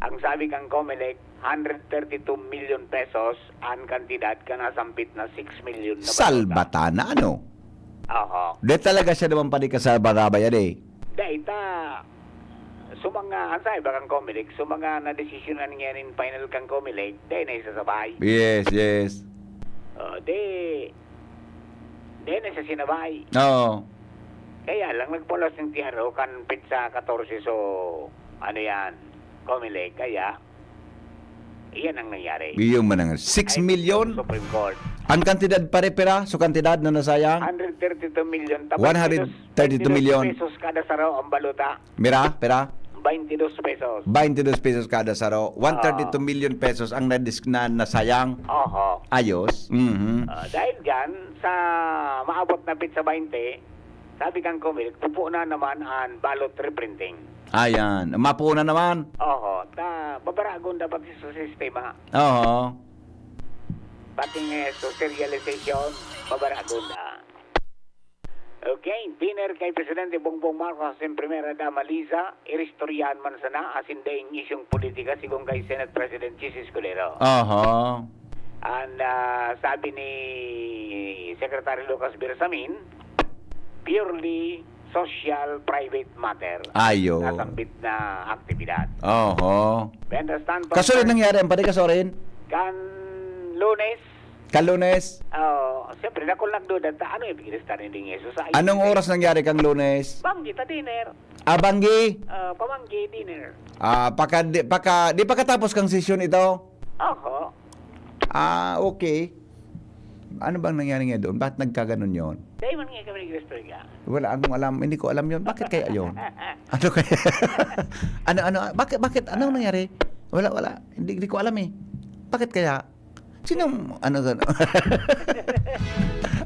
Ang sabi kang Comelec, hundred thirty-two million pesos ang kantidad ka nasampit na six million na balota. Salbata na, ano? Oho. De talaga siya naman padi ka sa barabay, ade. Dai ta, So, mga, ang sabi ba kan Comelec, so, mga nadesisyonan niya nin final kan Comelec, dai na isasabay. Yes, yes. O, di, dai na siya sinabay. Oo. Kaya lang, nagpulos ng T R O kan petsa katorse, so, ano yan, Comelec, kaya, iyan ang nangyari. Iyo man ang six Ay, million. Supreme Court. Ang kantidad pare pera, so kantidad na nasayang. Hundred thirty-two million. Ta One hundred thirty-two million. Pesos kada saro ang baluta. Mira, pera? Twenty-two pesos. Twenty-two pesos kada saro. One thirty-two million pesos ang nadis- na nasayang. Oho. Ayos. Mhm. Ah, dahil dyan, sa maabot na petsa twenty, sabi kan Comelec, pupunan naman ang ballot reprinting. Ayan. Mapunan naman. Oho. Ta, babaragon dapat sa sistema. Oo. Pati nga sa serialization, babaragon na. Okay, dinner kay Presidente Bongbong Marcos and Primera Dama Liza, iristoryahan man sana asin daing isyung politika, sigon kay Senate President Chiz Escudero. Aha. And ah, sabi ni Secretary Lucas Bersamin, purely social private matter. Ayo. Nasambit na aktibidad. Oho. May understand pa Kaso rin nangyari, ang pati kaso rin? Kan Lunes, Kalunes? oh, siyempre, nakul nagduda ta, ano yung bigilis tayo ni Jesus? Ay, Anong hindi. Oras nangyari kang Lunes? Banggi ta dinner. Abanggi? Ah, pamanggi dinner. Ah, paka, di, paka, di pagkatapos kang sesyon ito? Oho. Ah, okay. Ano bang nangyari nga doon? Bakit nagkaganon yon? Dahil man nga kami nag-restaurant ka. Wala akong alam. Hindi ko alam yon. Bakit kaya yon? Ano kaya? Ano, ano? Bakit, bakit? Anong nangyari? Wala, wala. Hindi, hindi ko alam eh. Bakit kaya? Sinong, ano, ano?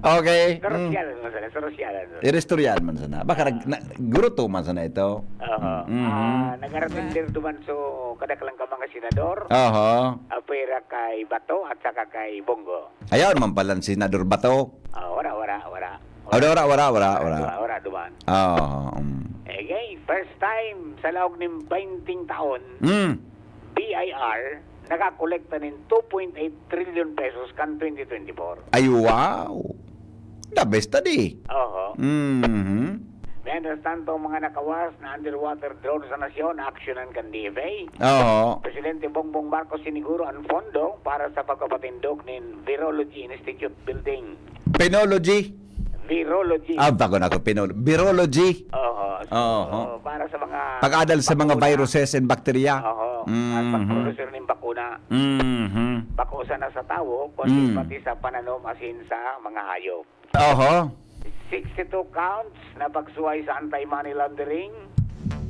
Okay. Mm. Karusyalan mo sana, karusyalan mo. Iristoryahan man sana. Baka nag, na, guruto man sana ito. Oo. Mhm. Ah, nag-aratinder duman so kadaklan ka mga senador, Aha. apwera kay Bato at saka kay Bongo. Ayaw naman pala si Senador Bato. Ah, wala, wala, wala. Oh, wala, wala, wala, wala. Wala, wala duman. Oo. Mm. Okay, first time sa laog nin bainting taon, Mm. B I R nakakolekta nin two point eight trillion pesos kan twenty twenty-four. Ay, wow. The best study. Oho. Mhm. Mientras tanto, ang mga nakawas na underwater drone sa nasyon, aksyonan kan D F A. Oo. Presidente Bongbong Marcos siniguro ang pondo para sa pagpapatindog nin Virology Institute Building. Penology. Virology. Ah, bago na ako. Penol. Virology. Oo. So, Oo. para sa mga Pag-adal sa mga bakuna. Viruses and bacteria. Oo. Mhm. At pag-producer ng bakuna. Mhm. Bako sana sa tawo, kundi Mm. pati sa pananom asin sa mga hayop. Oho. Sixty-two counts na pagsuway sa anti-money laundering,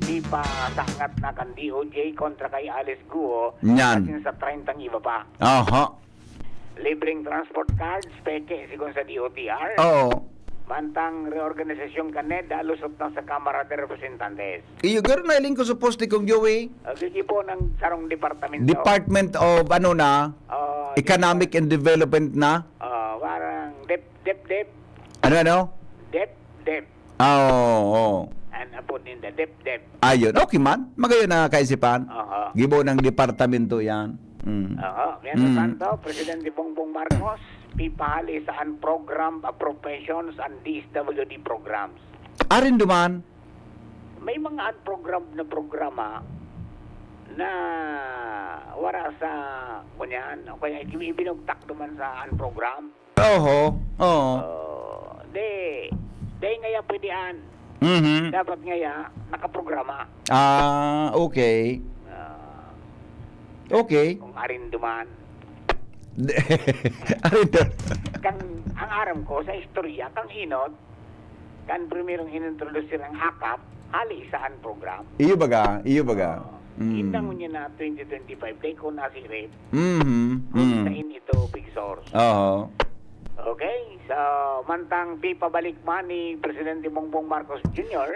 di pa sangat na kan D O J kontra kay Alice Guo, Nyan. asin sa trentang iba pa. Oho. Libreng transport cards, peke, sigon sa D O T R. Oo. Mantang reorganisasyon kan NEDA, lusot na sa Kamara de Representantes. Iyo, garo na iling ko sa poste kong Joey. Gigi po ng sarong departamento. Department of ano na, Oh, Economic and Development na. Oh, parang dep, dep, dep. Ano, ano? Dep, dep. Ah, oo, oo. An apod ninda, dep, dep. Ayun, okay man. Magayon na kaisipan. Oho. Gibo ng departamento yan. Mm. Oho. Mientras Mm. tanto, Presidente Bongbong Marcos, pipahali sa an program, appropriations, and D S W D programs. Arin duman. May mga an program na programa na wala sa, kunyan, o kaya ibinugtak duman sa an program. Oho. Oo. Oh, di, di ngaya pwede an. Mhm. Dapat ngaya nakaprograma. Ah, okay. Ah, Okay. kung arin duman. Arin duman. Kang, ang aram ko sa istorya, kang inot, kan primerong inintroduce ang akap, hali sa an program. Iyo baga, iyo baga. Oh, Mm. Indang niya na twenty twenty-five, dai ko nasirip. Mhm. Kung Mm. sain ito, Big Source. Oo. Okay, so mantang pipabalik man ni Presidente Bongbong Marcos Junior,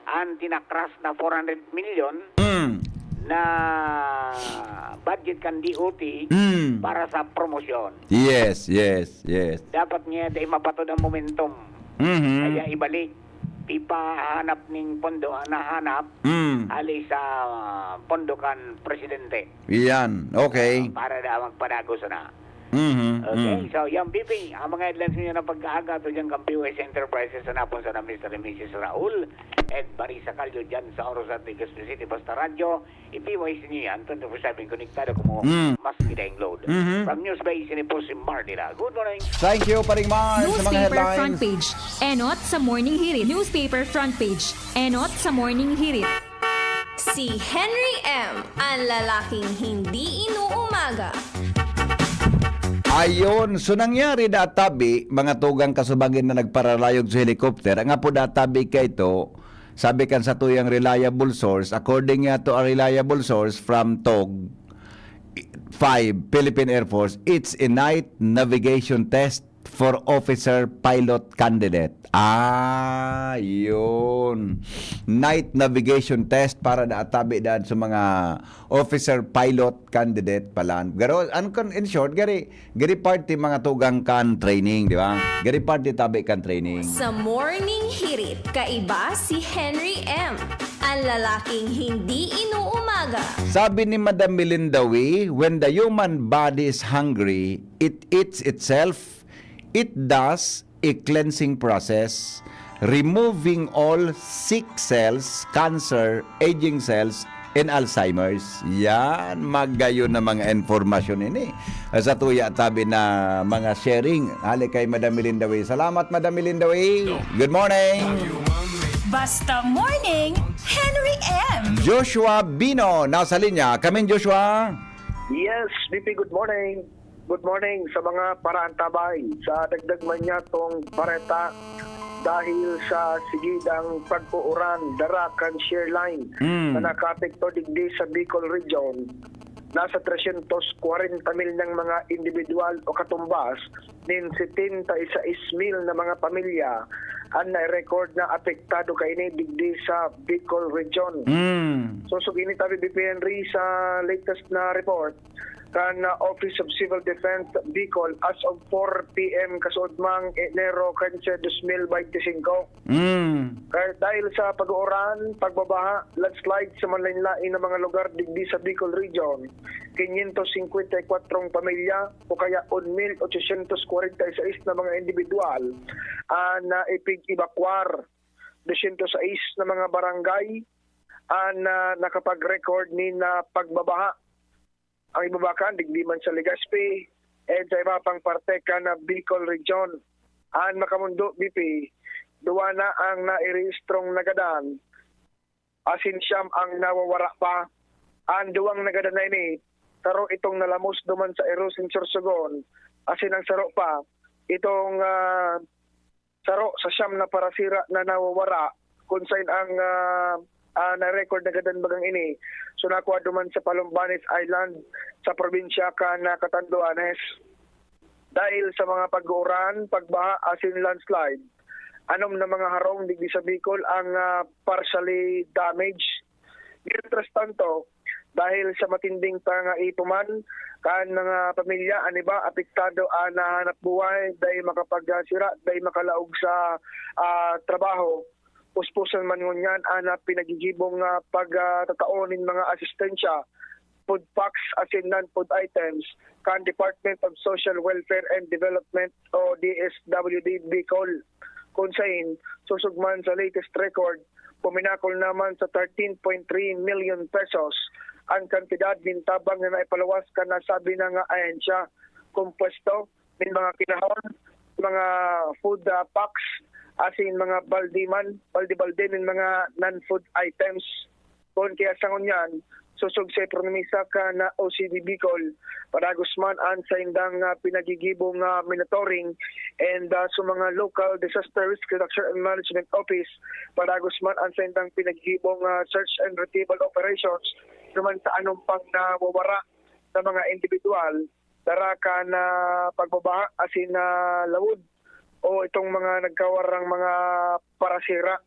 ang tinakras na four hundred million Mm. na budget kan D O T Mm. para sa promosyon. Yes, yes, yes. Dapat nga di mapatod ang momentum. Mhm. Kaya ibalik, ipahanap ning pondo ang nahanap Mm. hali sa pondo kan presidente. Yan. Okay. Para da magpadago sana. Mhm. Okay, mm. So yan, B P, ang mga headlines niya ng pagkaaga to dyan kang P O S Enterprises sa napon sa na Mister and Missus Raul at Marisa Calyo dyan sa Oros at Legazpi City. Basta radyo, i-P Y C niyo yan, twenty-four seven konektado kamo, mm, mas kidaing load. Mm-hmm. From News Base, ini po si Marley Ra. Good morning. Thank you, Paring Mar, sa mga headlines. Newspaper front page, enot sa Morning Hirit. Newspaper front page, enot sa Morning Hirit. Si Henry M, ang lalaking hindi inuumaga. Ayon, so nangyari da tabi, mga tugang kasubangin na nagparalayog sa helicopter, ang apo da tabi kay ito, sabi kan satuyang reliable source, according nga to a reliable source from TOG five, Philippine Air Force, it's a night navigation test for officer pilot candidate. Ah, yun. Night navigation test para da tabi daan sa mga officer pilot candidate pala. Pero, ano kan, in short, gari, gari parte mga tugang kan training, di ba? Gari parte tabi kan training. Sa Morning Hirit, kaiba si Henry M, ang lalaking hindi inuumaga. Sabi ni Madam Melinda Wee, when the human body is hungry, it eats itself. It does a cleansing process, removing all sick cells, cancer, aging cells, and Alzheimer's. Yan, magayon na mga informasyon ini. Sa tuya tabi na mga sharing. Hali kay Madam Melinda Wee. Salamat, Madam Melinda Wee. Good morning. Basta Morning, Henry M. Joshua Bino, nasa linya. Kamin, Joshua. Yes, B P, good morning. Good morning sa mga paraantabay. Sa dagdag man niya tong bareta, dahil sa sigidang pag-uuran, dara kan shear line, mm, na nakaapekto digdi sa Bicol Region, nasa tresyentos kwarenta mil nang mga individual o katumbas nin setenta y seis mil na mga pamilya an na-record na apektado kaini digdi sa Bicol Region. Mm. Sosog ini tabi, B P Henry, sa latest na report kan, ah, Office of Civil Defense Bicol as of four P M kasuodmang Enero quince, dos mil bente singko. Mm. Kaya dahil sa pag-uuran, pagbabaha, landslide sa manlain-lain na mga lugar digdi sa Bicol Region, quinientos singkwenta y kwatro pamilya o kaya un mil ochocientos kwarenta y seis na mga individual an naipig-ebakwar, dosyentos sais na mga barangay an, ah, nakapag-record nin, ah, pagbabaha. Ang iba pa kan digdi man sa Legazpi and sa iba pang parte kan, ah, Bicol Region. An makamundo, B P, duwa na ang nairehistrong nagadan, asin siyam ang nawawara pa. An duwang nagadan na ini, saro itong nalamos duman sa Ero sin Sorsogon, asin ang saro pa, itong, ah, saro sa siyam na parasira na nawawara, kun saen ang, ah, ah, na-record na gadan bagang ini. So, nakua duman sa Palombanes Island, sa probinsya kan, ah, Catanduanes. Dahil sa mga pag-uuran, pagbaha, asin landslide, anom na mga harong digdi sa Bicol ang, ah, partially damaged. Mientras tanto, dahil sa matinding pangaipo man kan mga pamilya, an iba apektado an nahanap buhay, dai makapagsira, dai makalaog sa, ah, trabaho. Puspusan man ngunyan an, ah, pinaggigibong, ah, pagtatao nin mga asistensya, food packs asin non-food items kan Department of Social Welfare and Development o D S W D Bicol. Kun saen, sosog man sa latest record, puminakol naman sa thirteen point three million pesos an kantidad nin tabang na naipaluwas kan nasabi na nga ahensya, kompuesto nin mga kinahon, mga food, ah, packs, asin mga balde man, balde-balde nin mga non-food items. Kun kaya sa ngunyan, sosog sa promisa kan O C D Bicol, padagos man an saindang, ah, pinagigibong, ah, monitoring and, ah, sa mga local disaster risk reduction and management office, padagos man an saindang pinagigibong, ah, search and retrieval operations duman sa anom pang nawawara na mga individual, dara kan, ah, pagbabaha asin, ah, lawod o itong mga nagkawarang mga parasira.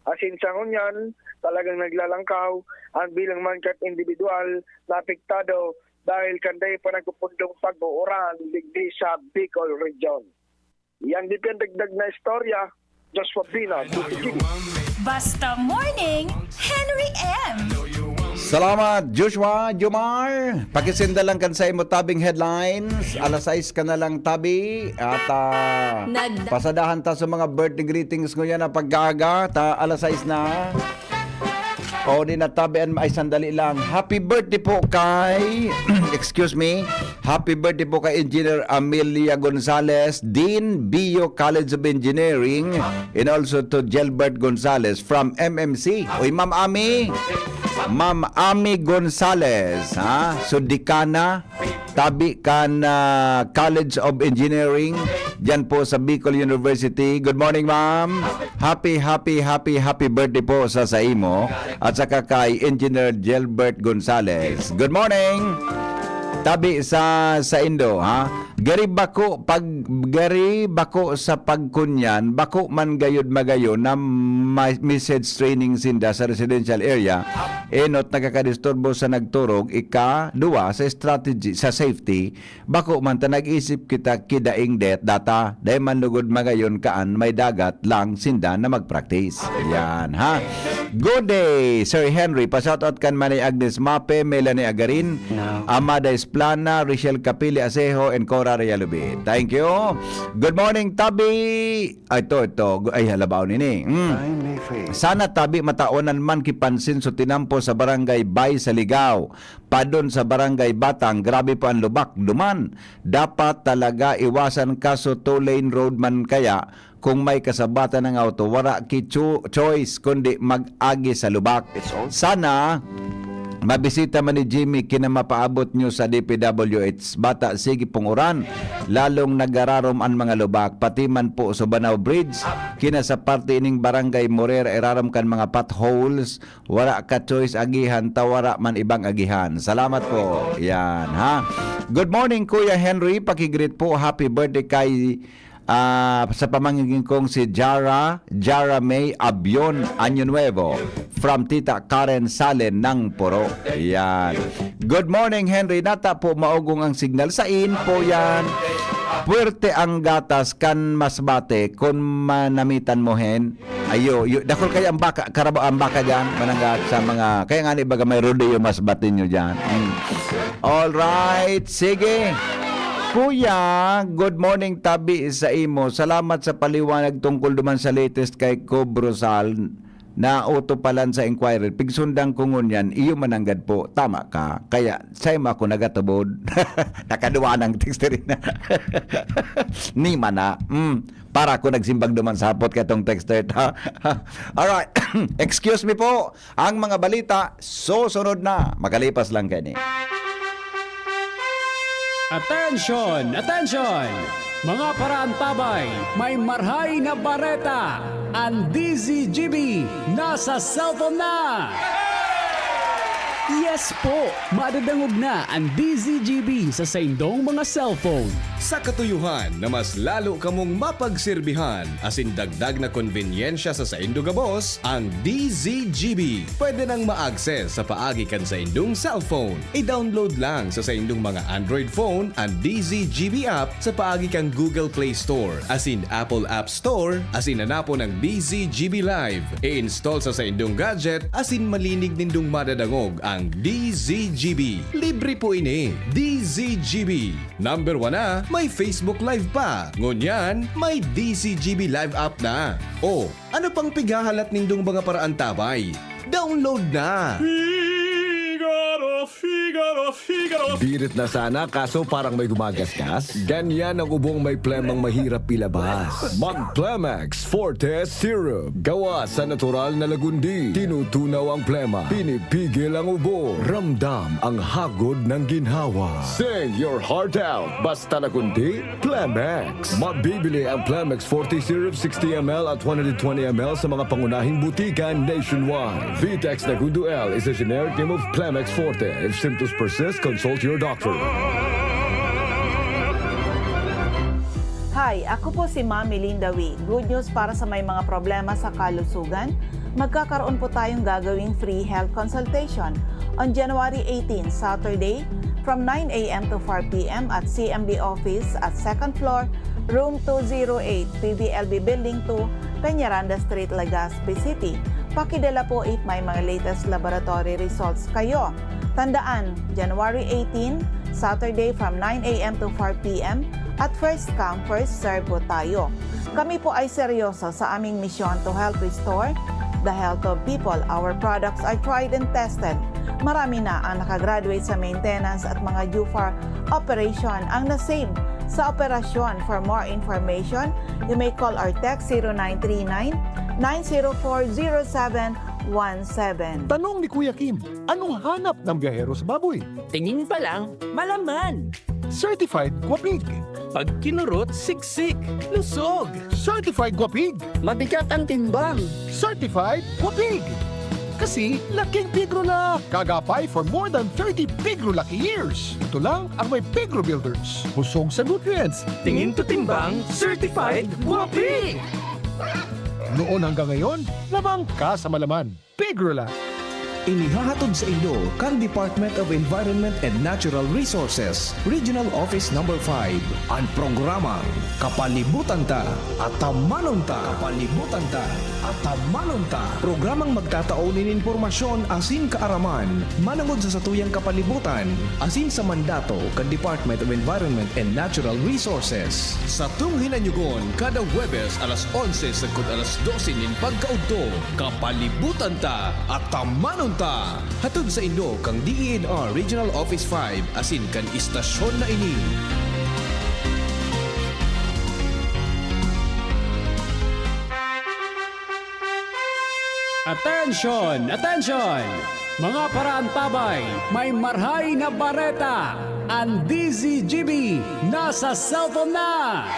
Asin sa ngunyan, talagang naglalangkaw an bilang man kan individual na apektado dahil kan dai pa nagpupundong pag-uuran digdi sa Bicol Region. Yan din ang dagdag na istorya, Joshua Bina, D T V. Basta Morning, Henry M. Salamat, Joshua Jomar. Pakisenda lang kan saimo tabing headlines. Alas sais ka na lang, tabi. At, ah, Nagda- pasadahan ta sa mga birthday greetings ngunyan na pag-aaga. Ta, alas sais na. O, di na tabi an, ay, sandali lang. Happy birthday po kay, excuse me, happy birthday po kay Engineer Amelia Gonzalez, Dean, Bio College of Engineering, and also to Gilbert Gonzalez from M M C. Uy, Ma'am Ami, Ma'am Ami Gonzalez, ha? So, Dekana, tabi kan, ah, College of Engineering, dyan po sa Bicol University. Good morning, ma'am. Happy, happy, happy, happy birthday po sa saimo at saka kay Engineer Gilbert Gonzalez. Good morning. Tabi sa, sa Indo, ha? Gari bako pag, gari bako sa pagkunyan, bako man gayod magayon na ma-, message training sinda sa residential area. Enot, nakakadisturbo sa nagturog, ika, duwa, sa strategy, sa safety, bako man ta nag-isip kita ki daing det data, dai man lugod magayon kaan may dagat lang sinda na mag-practice. Yan, ha? Good day, Sir Henry. Pa-shoutout kan Manay Agnes Mape, Melanie Agarin, Amada Esplana, Richelle Capili Asejo, and Cora Realubit. Thank you. Good morning, Tabi. Ay, ito, ito. Ay, halabaw nini. Mm. Sana, Tabi, mataonan man ki pansin so tinampo sa barangay Bay sa Ligao. Padon sa Barangay Batang, grabe po ang lubak duman. Dapat talaga iwasan, kaso two-lane road man kaya, kung may kasabatan ng auto, wara ki cho-, choice kundi mag-agi sa lubak. Sana mabisita man ni Jimmy kina mapaabot nyo sa D P W H. Bata, sige pong uran, lalong nagararom an mga lubak. Pati man po sa Banao Bridge, kina sa parte ining Barangay Morera, irarom kan mga potholes. Wara ka choice, agihan ta wara man ibang agihan. Salamat po. Yan, ha? Good morning, Kuya Henry. Pakigreet po. Happy birthday kay, ah, sa pamangkin kong si Jara, Jara May Abion, Año Nuevo. From Tita Karen Salen ng Puro. Yan. Good morning, Henry. Nata po, maugong ang signal. Sa in po yan. Puwerte ang gatas kan masbate kun manamitan mo, Hen. Ayo, yo, dakul kaya ang baka, karaba-, ang baka diyan, manangga sa mga, kaya nga ni baga may rodeo masbate nyo diyan. Mm. All right, sige. Kuya, good morning, tabi sa imo. Salamat sa paliwanag tungkol duman sa latest kay Cobrosal. Nauto palan sa inquiry. Pigsundan ko ngunyan, iyo mananggad po. Tama ka. Kaya, sa imo ako nagatubod. Nakaduwa ng text rin. Ni mana. Mm. Para ako nagsimbag duman sa hapot katong texter ta. Alright. Excuse me po. Ang mga balita, susunod na. Makalipas lang kani. Attention! Attention! Mga paraantabay, may marhay na bareta! Ang D Z G B nasa cellphone na! Yes po! Madadangog na ang D Z G B sa saindong mga cellphone. Sa katuyuhan na mas lalo kamong mapagserbihan asin dagdag na konbenyensya sa saindo gabos, ang D Z G B pwede nang ma-access sa paagi kan saindong cellphone. I-download lang sa saindong mga Android phone an D Z G B app sa paagi kan Google Play Store asin Apple App Store asin hanapon ang D Z G B Live. I-install sa saindong gadget asin malinig nindong madadangog ang D Z G B. Libre po ini. D Z G B. Number one na, may Facebook Live pa. Ngunyan, may D Z G B Live app na. O, ano pang pighahalat nindong mga paraantabay? Download na! Figaro, Figaro, Figaro. Birit na sana, kaso parang may gumagasgas. Ganyan ang ubong may plemang mahirap ilabas. Mag Plemex Forte Syrup. Gawa sa natural na lagundi. Tinutunaw ang plema. Pinipigil ang ubo. Ramdam ang hagod ng ginhawa. Sing your heart out. Basta lagundi, Plemex. Mabibili ang Plemex Forte Syrup sixty M L at one hundred twenty M L sa mga pangunahing butika nationwide. Vitex Nagundo L is a generic name of Plemex Forte. If symptoms persist, consult your doctor. Hi, ako po si Ma'am Melinda Wee. Good news para sa may mga problema sa kalusugan. Magkakaroon po tayong gagawing free health consultation on January eighteen, Saturday, from nine a m to four p m at C M D office at second floor, room two zero eight, P B L B Building two, Peñaranda Street, Legazpi City. Pakidala po if may mga latest laboratory results kayo. Tandaan, January eighteen, Saturday from nine a m to four p m, at first come, first serve po tayo. Kami po ay seryoso sa aming misyon to help restore the health of people. Our products are tried and tested. Marami na ang nakagraduate sa maintenance at mga due for operation ang na-save sa operasyon. For more information, you may call or text zero nine three nine, nine zero four, zero seven one seven. Tanong ni Kuya Kim, anong hanap ng biyahero sa baboy? Tingin pa lang, malaman. Certified Guapig. Pag kinurot, siksik, lusog. Certified Guapig. Mabigat ang timbang. Certified Guapig. Kasi laking Pigrula. Kagapay for more than thirty Pigrula years. Ito lang ang may Pigro Builders. Busog sa nutrients. Tingin to timbang, certified Guapig. Noon hanggang ngayon, lamang ka sa malaman. Pigrula. Inihahatod sa indo kan Department of Environment and Natural Resources, Regional Office Number five, an programang Kapalibutan Ta, Atamanon Ta. Kapalibutan Ta, Atamanon Ta. Programang magtatao nin impormasyon asin kaaraman manongod sa satuyang kapalibutan asin sa mandato kan Department of Environment and Natural Resources. Satong hinanyugon kada Huwebes alas onse sagkod alas dose nin pagkaudto, Kapalibutan Ta, Atamanon Ta. Hatod sa indo kan D E N R Regional Office five asin kan istasyon na ini. Attention! Attention! Mga paraantabay, may marhay na bareta! An D Z G B nasa cellphone na!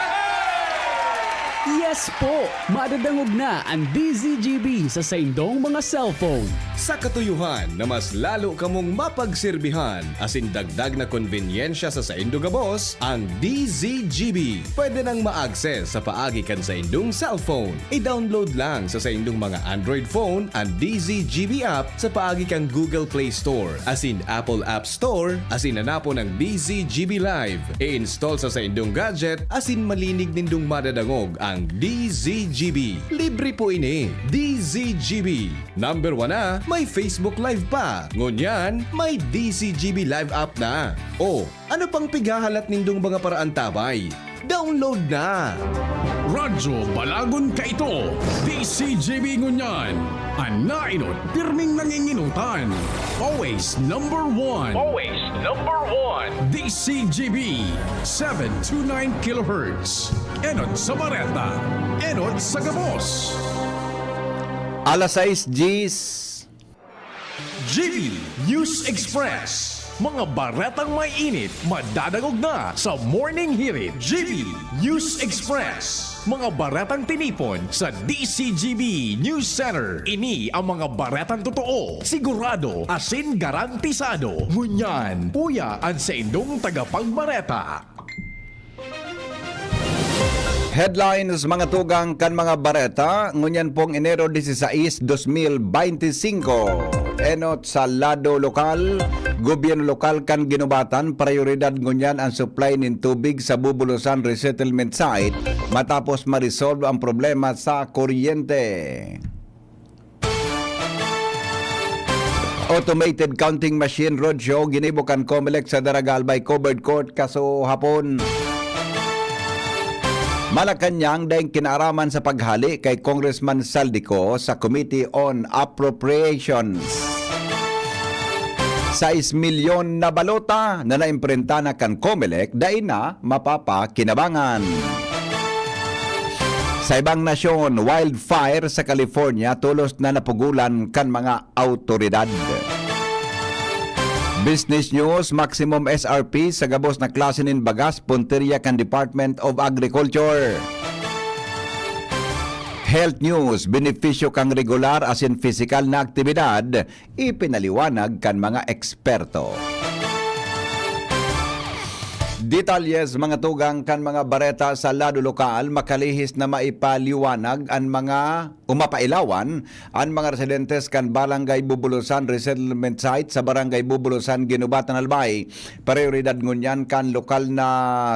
Yes po! Madadangog na an D Z G B sa saindong mga cellphone. Sa katuyohan na mas lalo kamong mapagserbihan asin dagdag na konbenyensya sa saindo gabos, ang D Z G B pwede nang ma-access sa paagi kan saindong cellphone. I-download lang sa saindong mga Android phone an D Z G B app sa paagi kan Google Play Store asin Apple App Store asin hanapon ang D Z G B Live. I-install sa saindong gadget asin malinig nindong madadangog ang D Z G B. Libre po ini. D Z G B. Number one na, may Facebook Live pa. Ngunyan, may D Z G B Live app na. O, ano pang pighahalat nindong mga paraantabay? Download na! Radyo Balagon kaito, D Z G B ngunyan. An naenot, pirming nangingenotan. Always number one. Always number one. D Z G B, seven two nine kilohertz. Enot sa bareta, enot sa gabos. Alas sais diyes. G B News Express. Mga baretang may init, madadangog na sa Morning Hirit. G B News Express. Mga baretang tinipon sa D Z G B News Center. Ini ang mga baretang totoo, sigurado, asin garantisado. Ngunyan, uya an saindong tagapagbareta. Headlines, mga tugang kan mga bareta, ngunyan pong Enero dieciséis, dos mil beintisinko. Enot sa lado lokal, gobyerno lokal kan Guinobatan, prayoridad ngunyan ang supply nin tubig sa Bubulosan Resettlement Site matapos ma-resolve ang problema sa kuryente. Automated counting machine roadshow ginibo kan Comelec sa Daraga Albay Covered Court kasuhapon. Malacañang, daing kinaaraman sa paghale kay Congressman Zaldy Co sa Committee on Appropriations. Sais milyon na balota na naimprenta na kan Comelec, dai na mapapakinabangan. Sa ibang nasyon, wildfire sa California tolos na napugolan kan mga awtoridad. Business News, maximum S R P sa gabos na klase nin bagas, puntirya kan Department of Agriculture. Health News, benepisyo kan regular asin pisikal na aktibidad, ipinaliwanag kan mga eksperto. Detalles, mga tugang, kan mga bareta sa lado lokal, makalihis na maipaliwanag an mga, o mapailawan, an mga residentes kan Barangay Bubulosan Resettlement Site sa Barangay Bubulosan, Guinobatan, Albay. Prayoridad ngunyan kan lokal na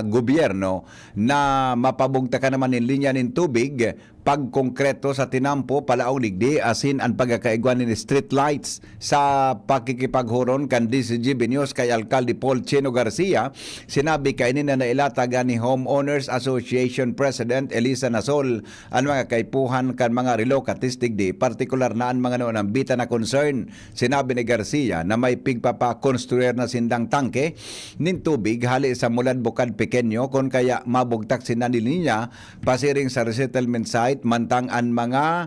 gobyerno na mapabugtakan naman nin linya nin tubig pagkongkreto sa tinampo palaog digdi asin an pagkakaigwa nin street lights. Sa pakikipaghuron kan D Z G B News kay Alkalde Paul Chino Garcia, sinabi kaini na nailatag ni Homeowners Association President Elisa Nasol an mga kaipuhan kan mga relocatees digdi, partikular na an mga naunambitan na concern. Sinabi ni Garcia na may pigpapakonstruir na sindang tangke nin tubig hali sa Mulad Bukad Pequeño, kun kaya mabugtak sinda ni linya pasiring sa resettlement site, mantang an mga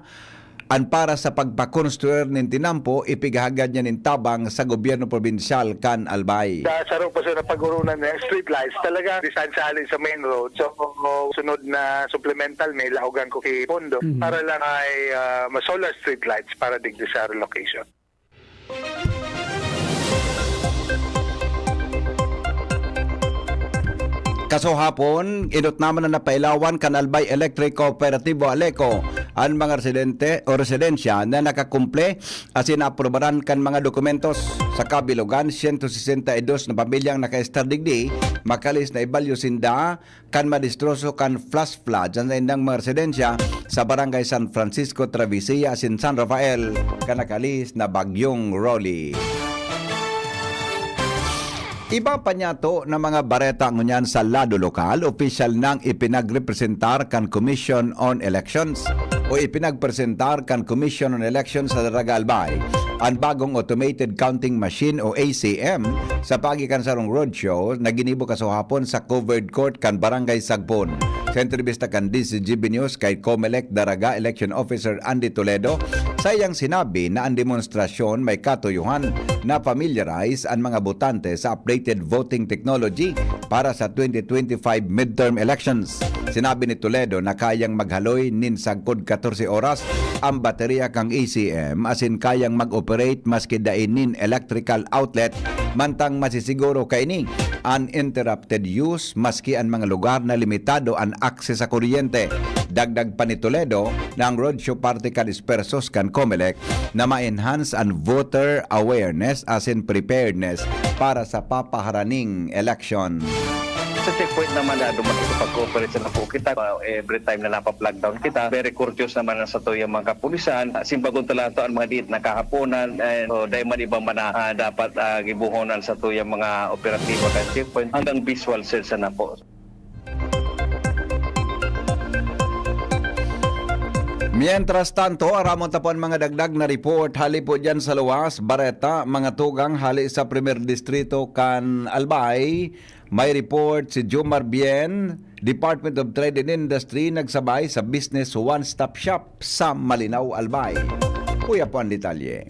an para sa pagpakonstruir nin tinampo ipighagad niya nin tabang sa gobyerno probinsyal kan Albay. Sa saro pa sa napag-urunan na street lights, talaga distansya hali sa main road. So, sunod na supplemental, may laogan ko ki pondo Mhm. para lang ay ah, ma-solar street lights para digdi sa relocation. Kasuhapon, inot naman na napailawan kan Albay Electric Cooperativo Aleco an mga residente o residensya na nakakumple asin naaprobaran kan mga dokumentos. Sa kabilogan, siyento sesenta y dos na pamilyang nakaestar digdi, makalis na ibalyo sinda kan madistroso kan flash flood sa saindang mga residensya sa Barangay San Francisco, Travesilla asin San Rafael kan nakalihis na Bagyong Rolly. Iba pa niyato na mga bareta ngunyan sa lado lokal, opisyal nang ipinagrepresentar kan Commission on Elections o ipinagpresentar kan Commission on Elections sa Daraga Albay an bagong automated counting machine o A C M sa paagi kan sarong roadshow na ginibo kasuhapon sa covered court kan Barangay Sagpon. Sa entrebista kan D Z G B News kay Comelec Daraga Election Officer Andy Toledo, sa iyang sinabi na ang demonstrasyon may katuyohan na familiarize an mga botante sa updated voting technology para sa twenty twenty-five midterm elections. Sinabi ni Toledo na kayang maghaloy nin sagkod katorse oras ang baterya kan A C M asin kayang mag-operate maski dai nin electrical outlet, mantang masisiguro kaini an interrupted use maski an mga lugar na limitado an akses sa kuryente. Dagdag pa ni Toledo na ang roadshow parte kan espuwersos kan Comelec na ma-enhance an voter awareness asin preparedness para sa papaharaning eleksyon. Sa checkpoint naman na duman, makikipag-cooperate na po kita. Uh, every time na napa-flag down kita, very courteous naman ang satuyang mga kapulisan. Uh, simbagon talaga to ang mga diit na kahaponan. And so, dahil man ibang man na, uh, dapat uh, gibuhonan satuyang mga operatiba kan checkpoint hanggang visual search na po. Mientras tanto, aramon ta po an mga dagdag na report hali po dyan sa luwas. Bareta, mga tugang hali sa Primer Distrito kan Albay. May report si Jomar Bien, Department of Trade and Industry, nagsabay sa Business One Stop Shop sa Malinao, Albay. Uya po ang detalye.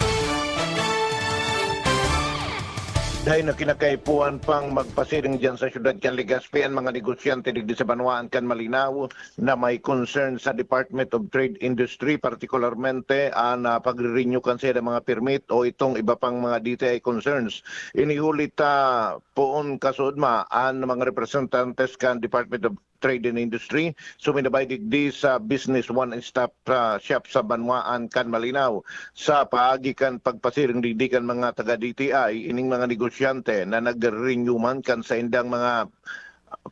Dahil na kinakaipuhan pang magpasiring dyan sa syudad kan Legazpi ang mga negosyante digdi sa banwaan kan Malinao na may concern sa Department of Trade Industry, partikularmente ang ah, pagre-renew kan sa mga permit o itong iba pang mga D T I concerns. Inihuli ta poon kasudma an mga representantes kan Department of Trade and Industry suminabay digdi sa Business One Stop ah, Shop sa banwaan kan Malinao. Sa paagi kan pagpasiring digdi kan mga taga D T I, ining mga negosyante na nag-renew man kan saindang mga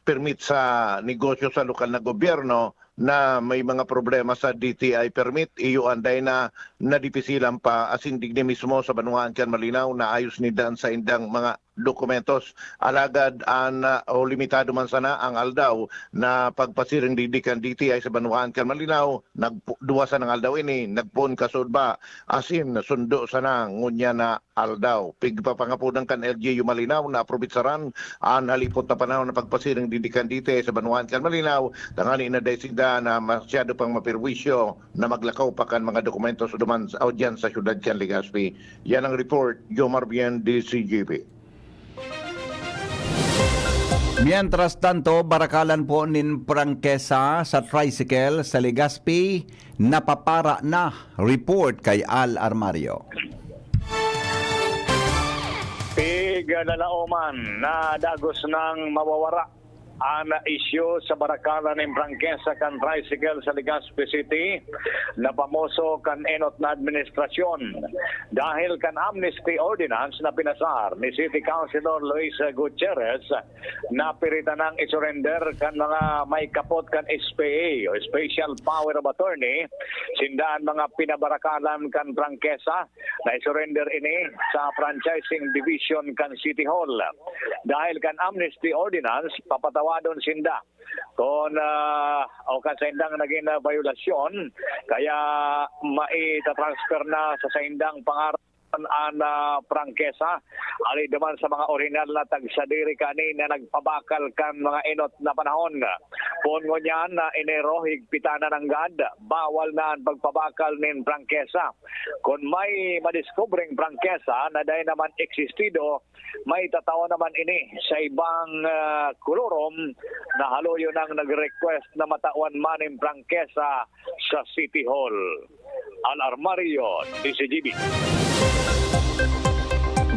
permit sa negosyo sa lokal na gobyerno na may mga problema sa D T I permit, iyo anday na nadipisilan pa asin digdi mismo sa banwaan kan Malinao naayos ninda an saindang mga dokumentos. Alagad an ah, o limitado man sana ang aldaw na pagpasiring digdi kan D T I sa banwaan kan Malinao, nagduwa sana ang aldaw ini, nagpoon kasudba, asin sundo sana ngunyan na aldaw. Pigpapangapodan kan L G U Malinao na aprobitsaran an halipot na panahon na pagpasiring digdi kan D T I sa banwaan kan Malinao, tanganing na dai sinda na masyado pang maperwisyo na maglakaw pa kan mga dokumentos duman sa, o dyan sa syudad kan Legazpi. Yan ang report, Jomar Bien, D C G P. Mientras tanto, barakalan po nin prangkesa sa tricycle sa Legazpi, napapara na. Report kay Al Armario. Pig lalaoman na dagos nang mawawara An isyu sa barakalan nin prangkesa kan tricycle sa Legazpi City napamoso kan enot na administrasyon. Dahil kan amnesty ordinance na pinasar ni City Councilor Luis Gutierrez, napiritan nang isurrender kan mga may kapot kan S P A o Special Power of Attorney sinda an mga pinabarakalan kan prangkesa. Naisurrender ini sa Franchising Division kan City Hall. Dahil kan amnesty ordinance, papatawadon sinda kon, ah, o kan saindang nagin, ah, bayolasyon, kaya maitatransfer na sa saindang pangaran an, ah, prangkesa. Hali duman sa mga orihinal na tagsadiri kani na nagpabakal kan mga enot na panahon. Poon ngunyan na Enero, higpitan na nanggad, bawal na an pagpabakal nin prangkesa. Kon may madiskubreng prangkesa na dai naman existido, maitatao naman ini sa ibang, ah, kolorum na haloyo nang nag-request na matawan man nin prangkesa sa City Hall. Al Armario, D Z G B.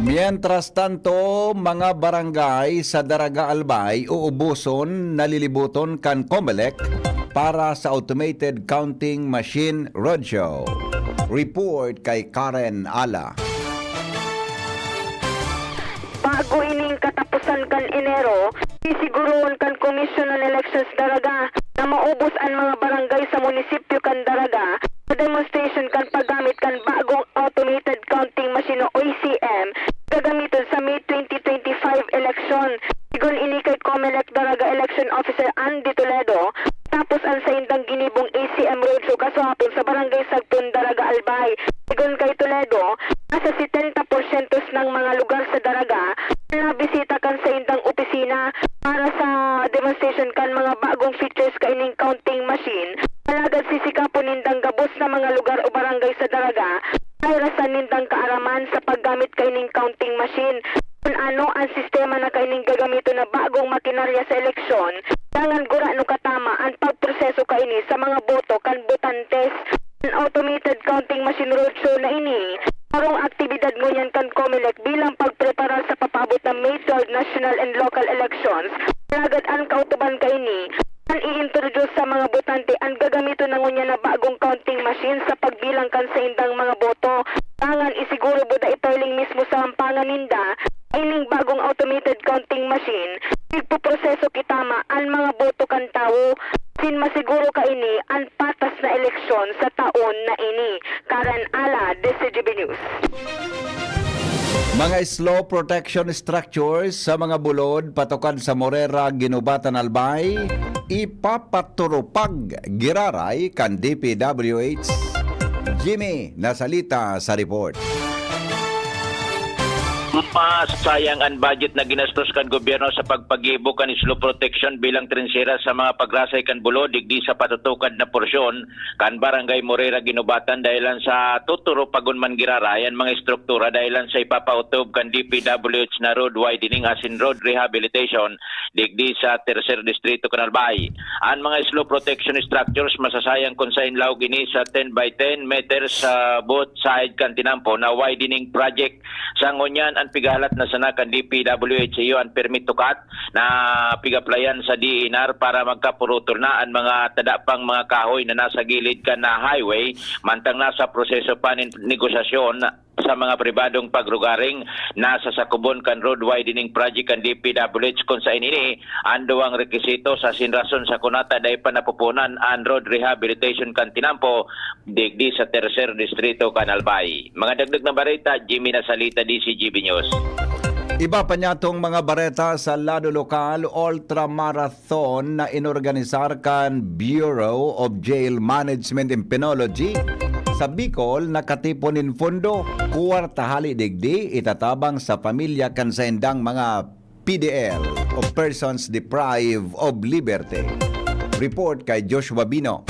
Mientras tanto, mga barangay sa Daraga Albay uubuson na lilibuton kan Comelec para sa automated counting machine roadshow. Report kay Karen Ala. Bago ining kataposan kan Enero, sisigurohon kan Commission on Elections Daraga na maubos an mga barangay sa munisipyo kan Daraga sa demonstration kan paggamit kan bagong automated counting machine o A C M gagamiton sa May twenty twenty-five eleksyon. Sigon ini kay Comelec Daraga Election Officer Andy Toledo, tapos an saindang ginibong A C M roadshow kasuhapon sa Barangay Sagpon, Daraga Albay. Sigon kay Toledo, nasa setenta porsyento nang mga lugar sa Daraga na nabisita kan saindang opisina para sa demonstration kan mga bagong features kaining counting machine. Alagad sisikapon nindang gabos na mga lugar o barangay sa Daraga, mahirasan nindang kaaraman sa paggamit kaining counting machine. Kun ano an sistema na kaining gagamiton na bagong makinarya sa eleksyon, dangan gurano katama an pagproseso kaini sa mga boto kan botantes. An automated counting machine roadshow na ini, sarong aktibidad ngunyan kan Comelec bilang pagpreparar sa papaabot na May twelve national and local elections. Alagad an kautuban kaini, an i-introduce sa mga botante an gagamiton na ngunyan na bagong counting machine sa pagbilang kan saindang mga boto. Dangan isiguro buda ipiling mismo sa ampangan ninda ining bagong automated counting machine. Nagpoproseso kitama an mga boto kan tawo, asin masiguro kaini an patas na eleksyon sa taon na ini. Karen Ala, D Z G B News. Mga slow protection structures sa mga bulod patukad sa Morera, Guinobatan, Albay, ipapaturupag giraray kan D P W H. Jimmy Nasalita sa report. Masayang an budget na ginastos kan gobyerno sa pagpagibo kan slow protection bilang trinsera sa mga pagrasay kan bulod digdi sa patutukad na porsyon kan Barangay Morera, Guinobatan, dahilan sa tuturupagon man giraray an mga estruktura dahilan sa ipapautob kan D P W H na road widening asin road rehabilitation digdi sa Tercer Distrito kan Albay. An mga slow protection structures masasayang kun saen laog ini sa ten by ten meters sa both side kan tinampo na widening project. Sa ngunyan, an pigahalat na sana kan D P W H iyo an permit to cut na pigaplayan sa D E N R para magkapurutol na an mga tada pang mga kahoy na nasa gilid kan na highway, mantang nasa proseso pa nin negosasyon sa mga pribadong pagrugaring nasa sakubon kan road widening project kan D P W H, kun saen ini an duwang rekisito sa sinrason sa kunata dai pa napupunan an road rehabilitation kan tinampo digdi sa Tercer Distrito kan Albay. Mga dagdag na bareta, Jimmy Nasalita, D Z G B News. Iba pa niyatong mga bareta sa lado lokal, ultramarathon na inorganisar kan Bureau of Jail Management and Penology sa Bicol nakatipon nin pondo, kwarta hali digdi itatabang sa pamilya kan saindang mga P D L o persons deprived of liberty. Report kay Joshua Bino.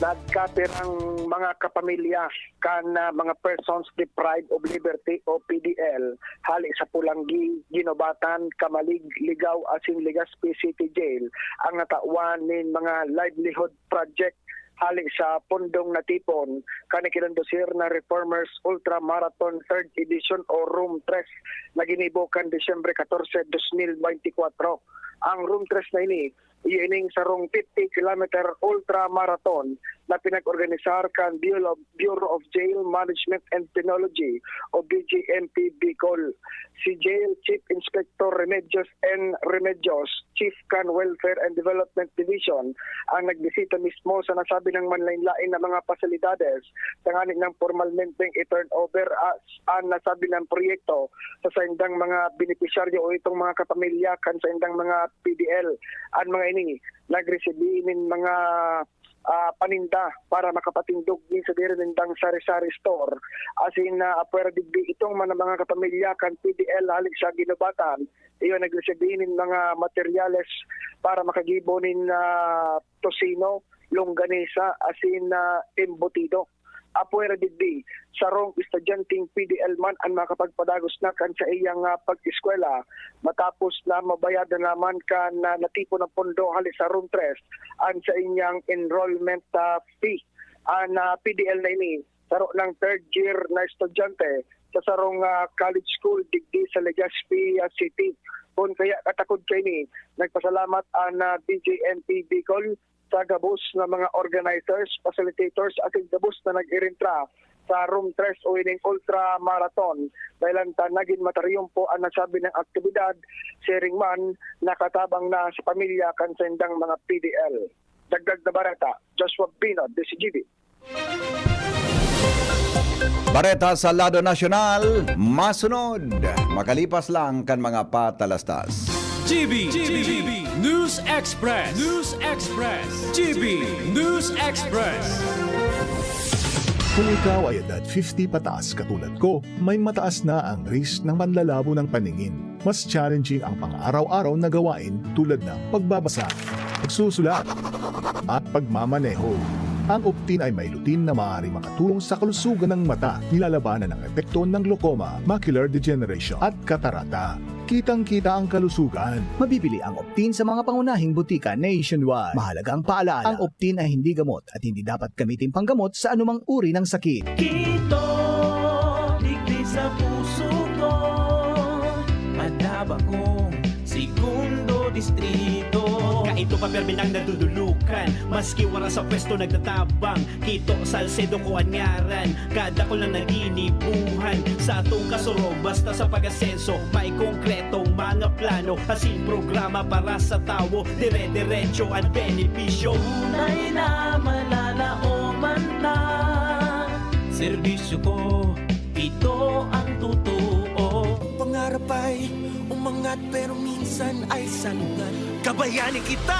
Nagkapirang mga kapamilya kan, ah, mga persons deprived of liberty o P D L hali sa Polangui, Guinobatan, Camalig, Ligao asin Legazpi City Jail ang natawan nin mga livelihood project hali sa pondong natipon kan ikindosir na Reformers Ultra Marathon Third Edition o RUM three na ginibo kan Disyembre katorse, dos mil beintikwatro. Ang RUM three na ini, iyo ining sarong fifty kilometer ultra marathon na pinag-organisar kan Bureau of, Bureau of Jail Management and Penology o B J M P Bicol. Si Jail Chief Inspector Remedios N. Remedios, Chief kan Welfare and Development Division, ang nagbisita mismo sa nasabi ng manlain-lain na mga pasilidades tanganing nang pormalmenteng i-turnover as an nasabi ng proyekto sa saindang mga benepisyaryo o itong mga kapamilya kan saindang mga P D L. An mga ini nagresibi nin mga, ah, paninda para makapatindog nin sadiri nindang sari-sari store. Asin, ah, apwera digdi itong mga, mga kapamilya kan P D L hali sa Guinobatan, iyo nagresibi nin mga materyales para makagibo nin, ah, tocino, longganisa, asin, ah, embutido. Apwera digdi, sarong estudyanteng P D L man an makapagpadagos na kan saiyang, ah, pag-eskwela matapos na mabayadan naman kan, ah, natipon na pondo hali sa RUM three an saiyang enrollment, ah, fee. An, ah, P D L na ini, saro nang third year na estudyante sa sarong, ah, college school digdi sa Legazpi, ah, City. Kun kaya katakod kaini, nagpasalamat an, ah, B J M P Bicol sa gabos na mga organizers, facilitators, asin gabos na nag-irintra sa RUM three o ining Ultra Marathon. Dahilan ta nagin matariyumpo an nasabi nang aktibidad, siring man nakatabang na sa pamilya kan saindang mga P D L. Dagdag na bareta, Joshua Bino, D Z G B. Bareta sa lado nasyonal, masunod makalipas lang kan mga patalastas. G B, G B, News Express, News Express, G B News Express. Kung ikaw ay edad fifty pataas katulad ko, may mataas na ang risk ng panlalabo ng paningin. Mas challenging ang pang-araw-araw na gawain tulad ng pagbabasa, pagsusulat, at pagmamaneho. Ang Optin ay may lutein na maaaring makatulong sa kalusugan ng mata, nilalabanan ang epekto ng glaucoma, macular degeneration, at katarata. Kitang-kita ang kalusugan. Mabibili ang Optin sa mga pangunahing butika nationwide. Mahalagang paalala, ang Optin ay hindi gamot at hindi dapat gamitin panggamot sa anumang uri ng sakit. Kito, digdi sa puso ko, madaba kong segundo distrito. Kaito pa, permi nang nadudulukan, maski wara sa pwesto nagtatabang. Kito, Salcedo ko an ngaran, kadakul na naginibuhan. Sa atong kasurog, basta sa pag-asenso, may konkretong mga plano, asin programa para sa tawo, dire-diretso an benepisyo. Tunay na malalaoman ta. Serbisyo ko, ito ang totoo. Pangarap ay umangat pero minsan ay sanungat. Kabayani kita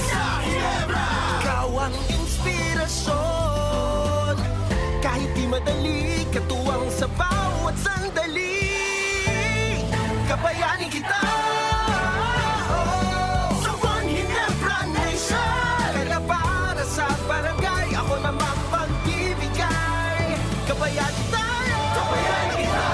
sa Ginebra! Ikaw ang inspirasyon. Kahit di madali, katuwang sa bawat sandali. Kabayani kita! Sa One Ginebra Nation! Pera para sa barangay, ako na mapagbibigay. Kabayani tayo! Kabayani kita!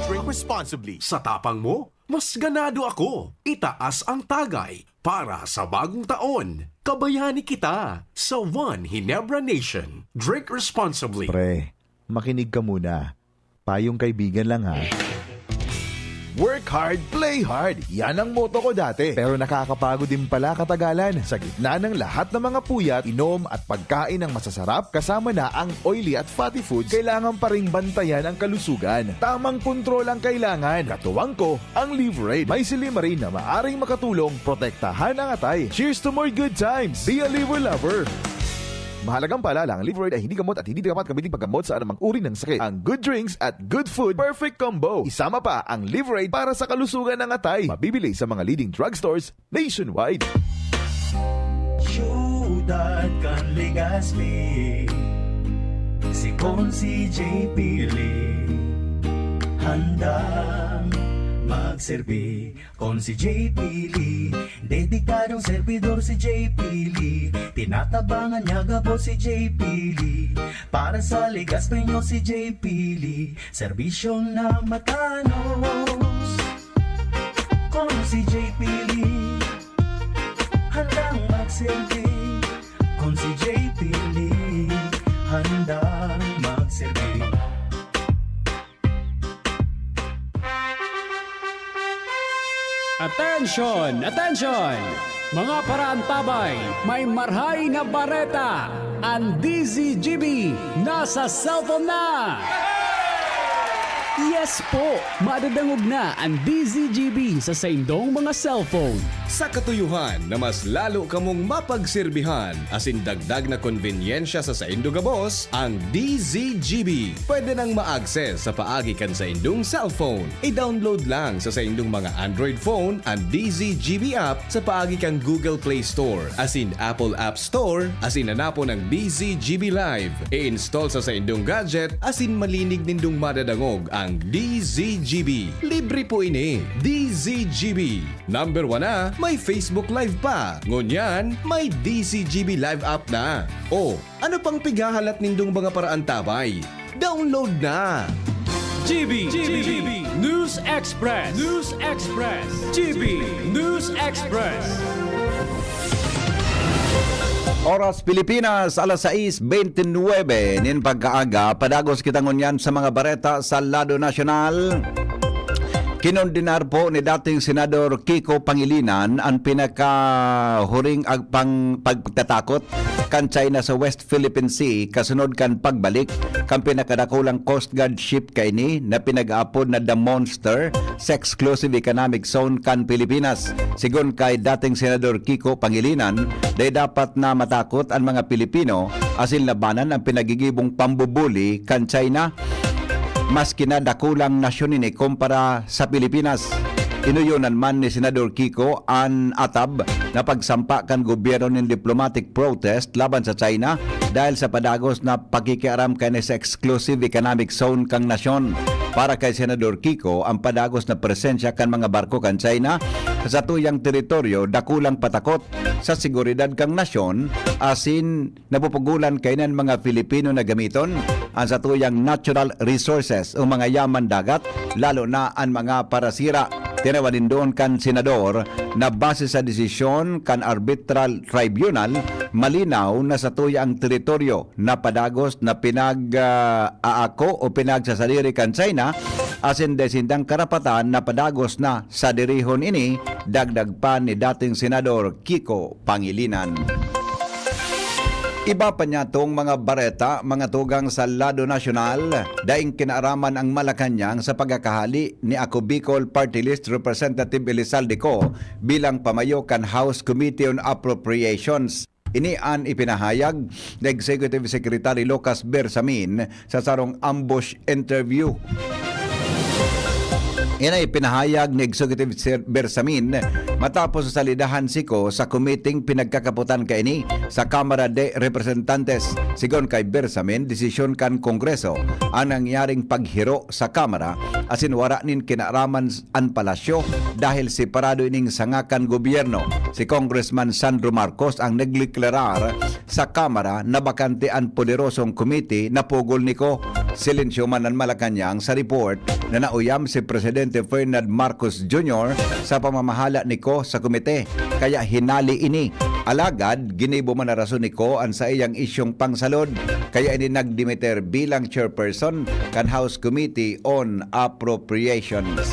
Drink responsibly. Sa tapang mo, mas ganado ako. Itaas ang tagay para sa bagong taon. Kabayani kita sa One Ginebra Nation. Drink responsibly. Pre, makinig ka muna. Payong kaibigan lang, ha. Work hard, play hard. Yan ang motto ko dati. Pero nakakapagod din pala katagalan. Sa gitna ng lahat ng mga puyat, inom at pagkain ng masasarap, kasama na ang oily at fatty foods, kailangan pa ring bantayan ang kalusugan. Tamang kontrol ang kailangan. Katuwang ko, ang Liverade. May silymarin na maaring makatulong protektahan ang atay. Cheers to more good times! Be a Liver Lover! Mahalagang paalala, ang Liverade ay hindi gamot at hindi dapat gamitin paggamot sa anumang uri ng sakit. Ang good drinks at good food, perfect combo. Isama pa ang Liverade para sa kalusugan ng atay. Mabibili sa mga leading drugstores nationwide. Siyudad kan Legazpi, si Consi J P Lee, handang magserbi. Consi J P Lee, dedikadong servidor si J P Lee. Tinatabangan niya gabos si J P Lee. Para sa Legazpeño si J P Lee, serbisyong namatanos. Consi J P Lee, handang magserbi. Consi J P Lee. Handang magserbi. Attention! Attention! Mga paraantabay, may marhay na bareta! An D Z G B nasa cellphone na! Yes po! Madadangog na an D Z G B sa saindong mga cellphone. Sa katuyohan na mas lalo kamong mapagserbihan asin dagdag na konbenyensya sa saindo gabos, ang D Z G B pwede nang ma-access sa paagi kan saindong cellphone. I-download lang sa saindong mga Android phone an D Z G B app sa paagi kan Google Play Store asin Apple App Store asin hanapon ang D Z G B Live. I-install sa saindong gadget asin malinig nindong madadangog ang D Z G B. Libre po ini. D Z G B. Number one na, may Facebook Live pa. Ngunyan, may D Z G B Live app na. O, ano pang pighahalat nindong mga paraantabay? Download na! G B, G B, News Express, News Express, G B News Express. Oras Pilipinas, alas sais bente nuebe nin pagkaaga. Padagos kita ngunyan sa mga bareta sa lado nasyonal. Kinondenar po ni dating Senador Kiko Pangilinan an pinakahuring ag-, pang-, pagtatakot kan China sa West Philippine Sea kasunod kan pagbalik kan pinakadakulang Coast Guard ship kaini na pinag-aapod na The Monster sa Exclusive Economic Zone kan Pilipinas. Sigon kay dating Senador Kiko Pangilinan, dai dapat na matakot an mga Pilipino asin labanan an pinagigibong pambubuli kan China. Maski na dakulang nasyon ini kumpara sa Pilipinas. Inuyonan man ni Senador Kiko an atab na pagsampa kan gobyerno nin diplomatic protest laban sa China dahil sa padagos na pakikiaram kaini sa exclusive economic zone kan nasyon. Para kay Senador Kiko, ang padagos na presensya kan mga barko kan China sa satuyang teritoryo dakulang patakot sa seguridad kan nasyon asin napupugolan kaiyan mga Filipino na gamiton an satuyang natural resources o mga yaman dagat, lalo na an mga parasira. Tinawan nin duon kan senador na base sa desisyon kan arbitral tribunal, malinaw na satuya ang teritoryo na padagos na pinag, ah, aako o pinagsasadiri kan China, asin dai sindang karapatan na padagos na sadirihon ini, dagdag pa ni dating Senador Kiko Pangilinan. Iba pa niya tong mga bareta, mga tugang sa lado nasyonal, daing kinaaraman ang Malacañang sa pagkakahali ni Ako Bicol Party List Representative Elizalde Co bilang pamayo kan House Committee on Appropriations. Ini an ipinahayag ni Executive Secretary Lucas Bersamin sa sarong ambush interview. Ini ipinahayag ni Executive Sir Bersamin matapos salidahan si Co sa komiteng pinagkakapotan kaini sa Kamara de Representantes. Sigon kay Bersamin, desisyon kan Kongreso ang nangyaring paghiro sa Kamara asin wara nin kinaaraman an palasyo dahil separado ining sanga kan gobyerno. Si Congressman Sandro Marcos ang nagdeklarar sa Kamara na bakante an poderosong komite na pugol ni Co. Silensyo man an Malacañang sa report na nauyam si Presidente Ferdinand Marcos Junior sa pamamahala ni Co sa komite, kaya hinali ini. Alagad, ginibo man na rason ni Co an saiyang isyong pangsalod, kaya ini nagdimiter bilang chairperson kan House Committee on Appropriations.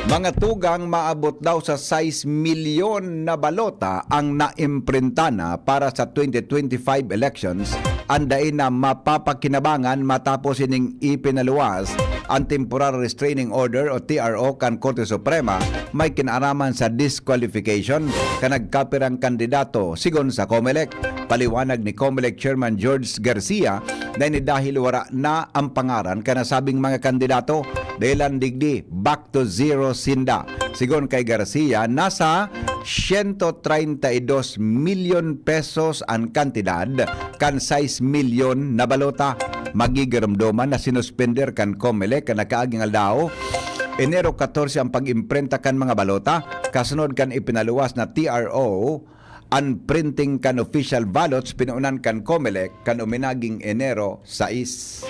Mga tugang, maabot daw sa sais milyon na balota ang naimprinta na para sa twenty twenty-five elections, an dai na mapapakinabangan matapos ining ipinaluwas an Temporary Restraining Order o T R O kan Korte Suprema may kinaaraman sa disqualification kan nagkapirang kandidato, sigon sa Comelec. Paliwanag ni Comelec Chairman George Garcia na ini dahil wara na ang pangaran kan nasabing mga kandidato. Dahilan digdi, back to zero sinda. Sigon kay Garcia, nasa siyento treinta y dos milyon pesos an kantidad kan sais milyon na balota. Magigiromdoman na sinuspender kan Comelec kan nakaaging aldaw, Enero katorse, ang pag-imprenta kan mga balota, kasunod kan ipinaluwas na T R O. An printing kan official ballots pinuunan kan Comelec kan uminaging Enero sais.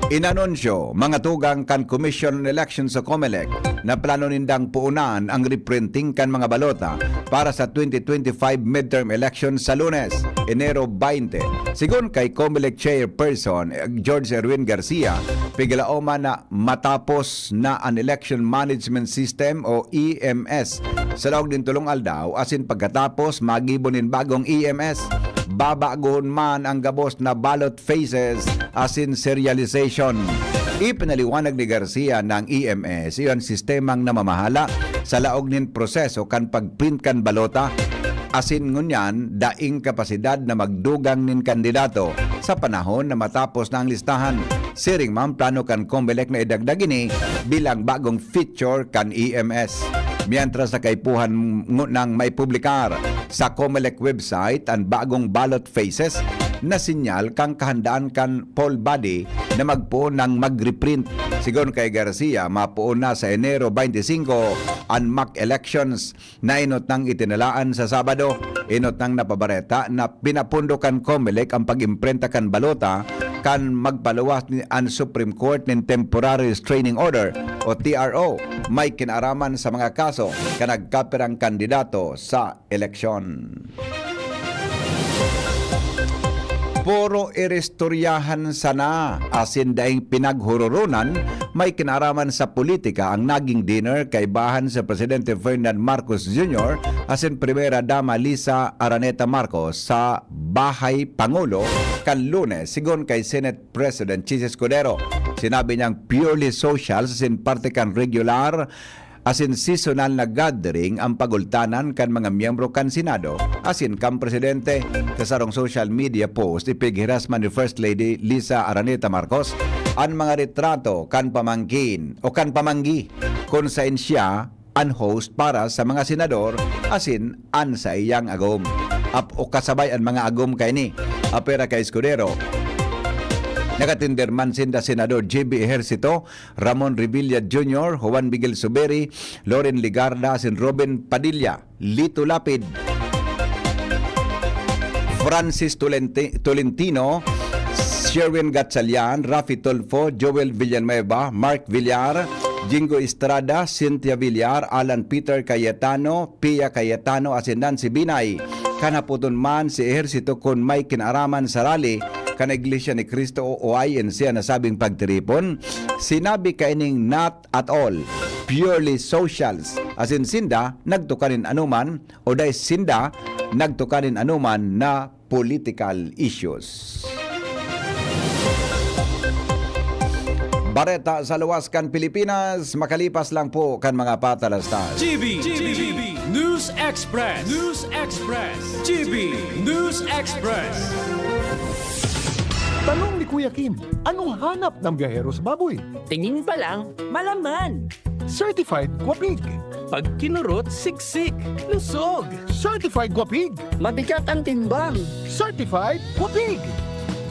Inanunsyo, mga tugang, kan Commission on Elections o Comelec, na plano nindang puunan ang reprinting kan mga balota para sa twenty twenty-five midterm election sa Lunes, Enero twenty. Sigon kay Comelec Chairperson, eh, George Erwin Garcia, piglaoman na matapos na an Election Management System o E M S sa laog nin tolong aldaw, asin pagkatapos magibo nin bagong E M S, babagohon man ang gabos na ballot phases asin serialization. Ipinaliwanag ni Garcia na ang E M S iyo an sistemang namamahala sa laog nin proseso kan pagprint kan balota, asin ngunyan daing kapasidad na magdugang nin kandidato sa panahon na matapos na ang listahan. Siring man, plano kan Comelec na idagdag ini bilang bagong feature kan E M S. Mientras sa kaipuhan ngunang maipublikar sa Comelec website an bagong ballot phases na sinyal kan kahandaan kan poll body na magpoon nang mag-reprint. Sigon kay Garcia, mapoon na sa Enero twenty-five an mock elections na enot nang itinalaan sa Sabado. Enot nang napabareta na pinapondo kan Comelec ang pag-imprenta kan balota kan magpaluwas ni an Supreme Court nin Temporary Restraining Order o T R O, may kinaaraman sa mga kaso kan nagkapirang kandidato sa eleksyon. Puro iristoryahan sana, asin daing pinaghuroronan, may kinaaraman sa politika ang naging dinner kaibahan si Presidente Ferdinand Marcos Junior asin Primera Dama Liza Araneta Marcos sa Bahay Pangulo kan Lunes, sigon kay Senate President Chiz Escudero. Sinabi niyang purely social asin parte kan regular asin seasonal na gathering ang pagultanan kan mga miyembro kan Senado asin kan Presidente. Sa sarong social media post, ipighiras man ni First Lady Liza Araneta Marcos an mga retrato kan pamangkin o kan pamanggi, kun saen siya an host para sa mga senador asin an saiyang agom. Ap-, o kasabay an mga agom kaini. Apwera kay Escudero, nag-atender man sinda Senador J B Ejercito, Ramon Revilla Junior, Juan Miguel Zubiri, Loren Legarda, asin Robin Padilla, Lito Lapid, Francis Tolenti-, Tolentino, Sherwin Gatchalian, Raffy Tulfo, Joel Villanueva, Mark Villar, Jingo Estrada, Cynthia Villar, Alan Peter Cayetano, Pia Cayetano, asin Nancy Binay. Kan hapoton man si Ejercito kun may kinaaraman sa rally kan Iglesia ni Cristo o I N C an nasabing pagtiripon, sinabi kaining not at all, purely socials, asin sinda nagtukan nin anoman o dai sinda nagtukan nin anoman na political issues. Bareta sa luwas kan Pilipinas, makalipas lang po kan mga patalastas. G B, G B, News Express, News Express, G B News Express. Tanong ni Kuya Kim, anong hanap ng biyahero sa baboy? Tingin pa lang, malaman. Certified Guapig. Pag kinurot, siksik, lusog. Certified Guapig. Mabigat ang timbang. Certified Guapig.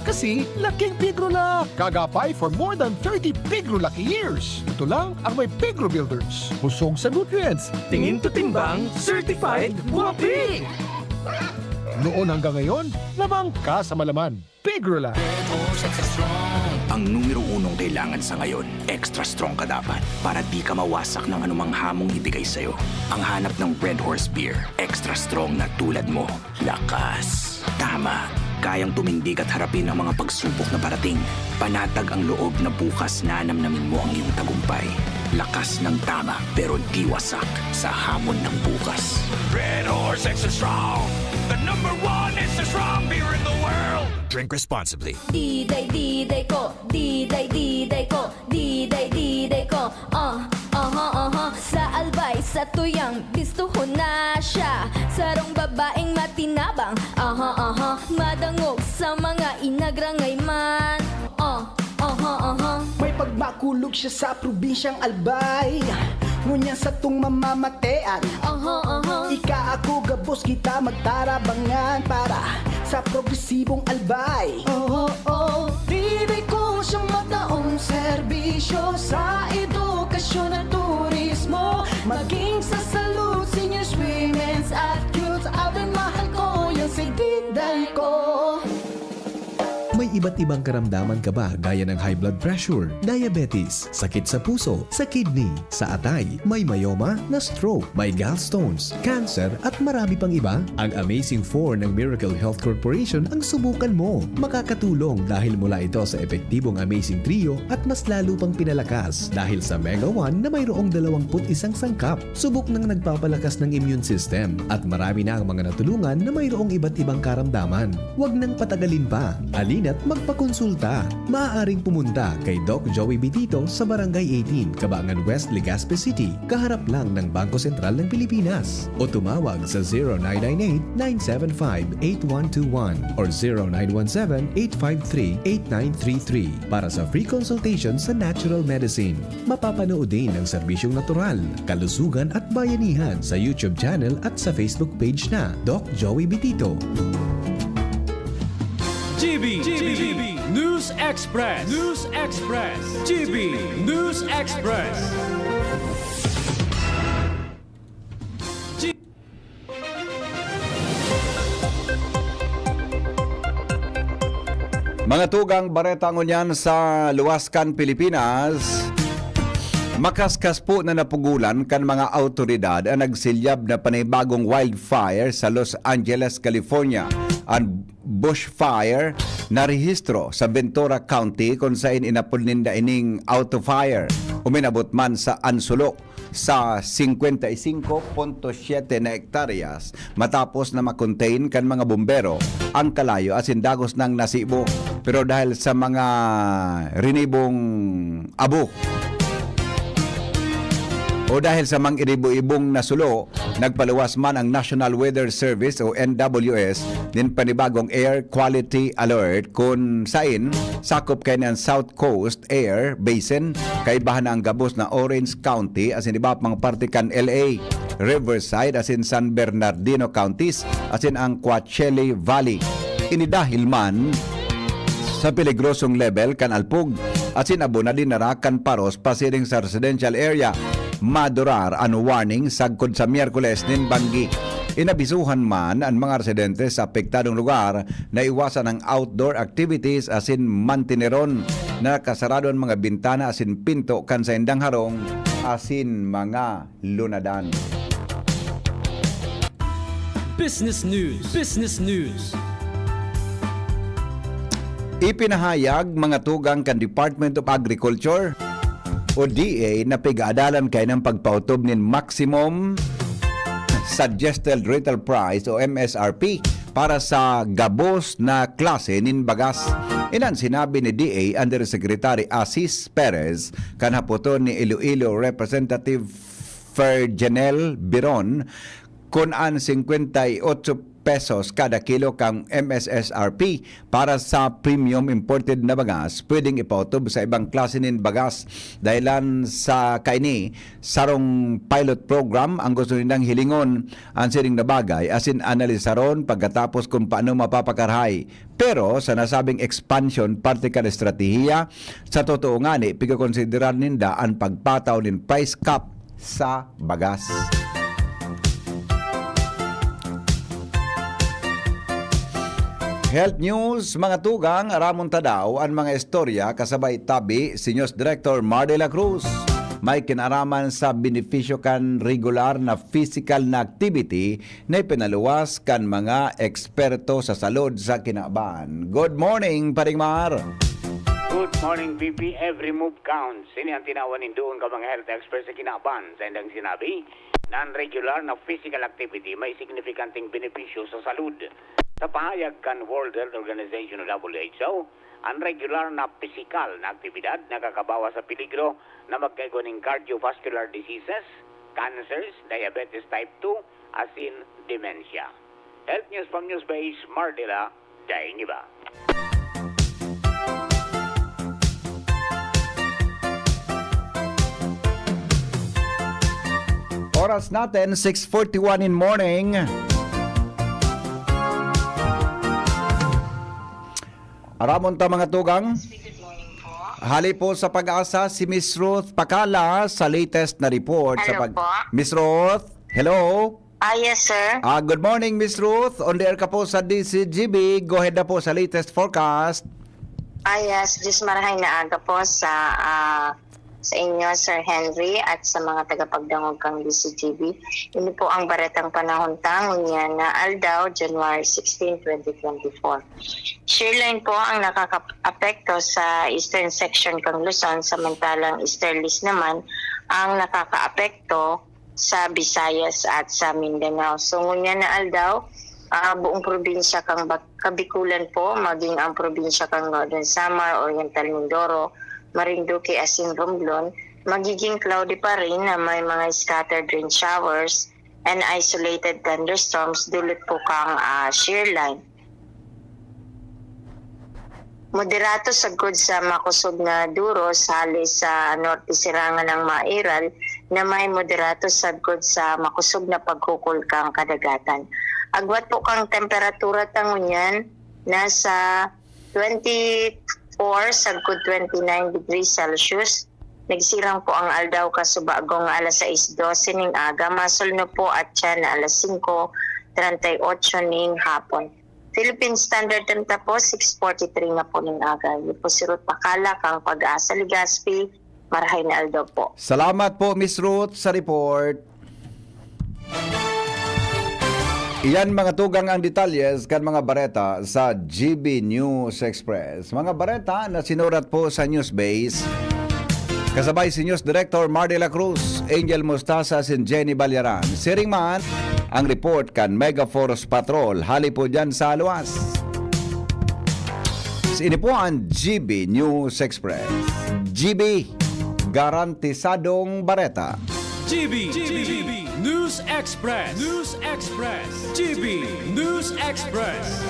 Kasi laking Pigrolak. Kagapay for more than thirty Pigrolak years. Ito lang ang may Pigro Builders. Busog sa nutrients. Tingin to timbang, certified Guapig. Noon hanggang ngayon, lamang ka sa malaman. Pigrolak. Ang numero unong kailangan sa ngayon, extra strong ka dapat para di ka mawasak ng anumang hamong ibigay sa'yo. Ang hanap ng Red Horse Beer, extra strong na tulad mo. Lakas. Tama. Kayang tumindig at harapin ang mga pagsubok na parating. Panatag ang loob na bukas nanamnamin mo ang iyong tagumpay. Lakas ng Tama, pero di wasak sa hamon ng bukas. Red Horse Extra Strong, the number one extra strong beer in the world. Drink responsibly. Diday, diday ko, diday, diday ko, diday, diday ko. Ah, aha, aha. Sa Albay, sa Tuyang, bistuhon na siya. Sarong babaeng matinabang, aha, aha. Madangog sa mga inagrangay man. Ah, aha, aha. May pagmakulog siya sa probinsyang Albay. Ngunyan satong mamamatean. Aha, aha. Ika, ako, gabos kita magtarabangan para sa progresibong Albay. Oo, oo. Diday ko siyang mataong serbisyo sa edukasyon at turismo. Maging sa salud, seniors, women's at youth. Abe, mahal ko yan si Diday ko. May iba't ibang karamdaman ka ba, gaya ng high blood pressure, diabetes, sakit sa puso, sa kidney, sa atay, may myoma, na-stroke, may gallstones, cancer, at marami pang iba? Ang Amazing Four ng Miracle Health Corporation ang subukan mo. Makakatulong dahil mula ito sa epektibong Amazing Trio at mas lalo pang pinalakas dahil sa Mega One na mayroong dalawang put isang sangkap. Subok nang nagpapalakas ng immune system at marami na ang mga natulungan na mayroong iba't ibang karamdaman. Huwag nang patagalin pa. Halina't magpakonsulta. Maaaring pumunta kay Doc Joey Bitito sa Barangay eighteen, Kabangan West, Legazpi City, kaharap lang ng Bangko Sentral ng Pilipinas. O tumawag sa zero nine nine eight, nine seven five, eight one two one or zero nine one seven, eight five three, eight nine three three para sa free consultation sa natural medicine. Mapapanood din ang serbisyong natural, kalusugan at bayanihan sa YouTube channel at sa Facebook page na Doc Joey Bitito. G B, G B, News Express, News Express, G B, News Express. Mga tugang bareta ngunyan sa luwas kan Pilipinas. Makaskas po na napugulan kan mga awtoridad an nagsilyab na panibagong wildfire sa Los Angeles, California. An bushfire narehistro sa Ventura County, kun sain inapod ninda ining auto fire. Uminabot man sa ansulo sa singkwenta y singko punto siyete na hektaryas matapos na ma-contain kan mga bombero ang kalayo asin dagos nang nasibo. Pero dahil sa mga rinibong abo o dahil sa mga iribo-ibong nasulo, nagpaluwas man ang National Weather Service o N W S nin panibagong air quality alert kun sain sakop kaini an South Coast Air Basin, kaibahan na ang gabos na Orange County asin iba pang parte kan L A, Riverside asin San Bernardino Counties asin ang Coachella Valley. Ini dahil man sa peligrosong level kan alpog asin abo na dinara kan paros pasiring sa residential area. Madurar an warning sagkod sa Miyerkules nin banggi. Inabisuhan man an mga residente sa apektadong lugar na iwasan ang outdoor activities asin mantineron na nakasarado an mga bintana asin pinto kan saindang harong asin mga lunadan. Business News. Business News. Ipinahayag mga tugang kan Department of Agriculture o D A na pig-aadalan kaini an pagpaotob nin maximum suggested retail price o M S R P para sa gabos na klase nin bagas. Inan sinabi ni D A Undersecretary Asis Perez kan hapoton ni Iloilo Representative Fergenel Biron kun an singkwenta y otso pesos kada kilo kan M S S R P para sa premium imported na bagas pwedeng ipaotob sa ibang klase nin bagas. Dahilan sa kaini, sarong pilot program ang gusto nindang hilingon an siring na bagay asin analisaron pagkatapos kun paano mapapakarahay. Pero sa nasabing expansion, parte kan estratehiya, sa totoo ngani, pigkokonsiderar ninda an pagpataw nin price cap sa bagas. Health News, mga tugang, aramon ta daw an mga istorya kasabay tabi si News Director Mar de la Cruz. May kinaraman sa benepisyo kan regular na physical na activity na ipinaluwas kan mga eksperto sa salud sa kinaban. Good morning, Paring Mar! Good morning, B P. Every move counts. Ini ang tinawan nin duon ka mga health experts sa kinaban. Sa indang sinabi, na ang regular na physical activity may signifikanteng benepisyo sa salud. Sa pahayag kan World Health Organization o W H O, ang regular na pisikal na aktibidad nakakabawas sa peligro na magkaigwa nin cardiovascular diseases, cancers, diabetes type two, asin dementia. Health News from Newsbase, Mardela, Daing Iba. Oras natin, six forty-one in morning. Aramon ta, mga tugang. Hali po sa Pag-asa si Miss Ruth Pakala sa latest na report. Sa Hello pag- po. Miss Ruth, hello? Ah, yes, sir. Ah, good morning, Miss Ruth. On the air ka po sa D Z G B. Go ahead na po sa latest forecast. Ah, yes, Diyos marahay na aga po sa, ah, sa inyo, Sir Henry, at sa mga tagapagdangog kang D C G B. Ini po ang baretang panahon ta ngunyan na aldaw, January sixteen, twenty twenty-four. Shear line po ang nakakaapekto sa eastern section kang Luzon, samantalang easterlies naman ang nakakaapekto sa Visayas at sa Mindanao. So, ngunyan na aldaw, ah, buong probinsya kang Bak-, Kabikulan po, maging ang probinsya kang Northern Samar, Oriental Mindoro, Marinduque asin Romblon, magiging cloudy pa rin na may mga scattered rain showers and isolated thunderstorms dulot po kang, ah, shear line. Moderato sagkod sa makusog na duros, hali sa norte sirangan ang mairal na may moderato sagkod sa makusog na pagkukul kang kadagatan. Agwat po kang temperatura ta ngunyan, nasa twenty-four sagkod twenty-nine degrees Celsius. Nagsirang po ang aldaw kasubagong alas sais dose ning aga, masulno po at siya na alas singko treinta y ocho ning hapon. Philippine Standard Time ta po, six forty-three na po ning aga. Ini po si Ruth Pakala, kang Pag-asa Legazpi. Marahay na aldaw po. Salamat po, Miss Ruth, sa report. Iyan, mga tugang, ang detalyes kan mga bareta sa G B News Express. Mga bareta na sinurat po sa Newsbase. Kasabay si News Director Mar de la Cruz, Angel Mostasa, asin Jenny Balyaran. Siring man ang report kan Mega Force Patrol. Hali po dyan sa luwas. Ini po ang G B News Express. G B, garantisadong bareta. G B, G B, News Express. News Express. G B News Express.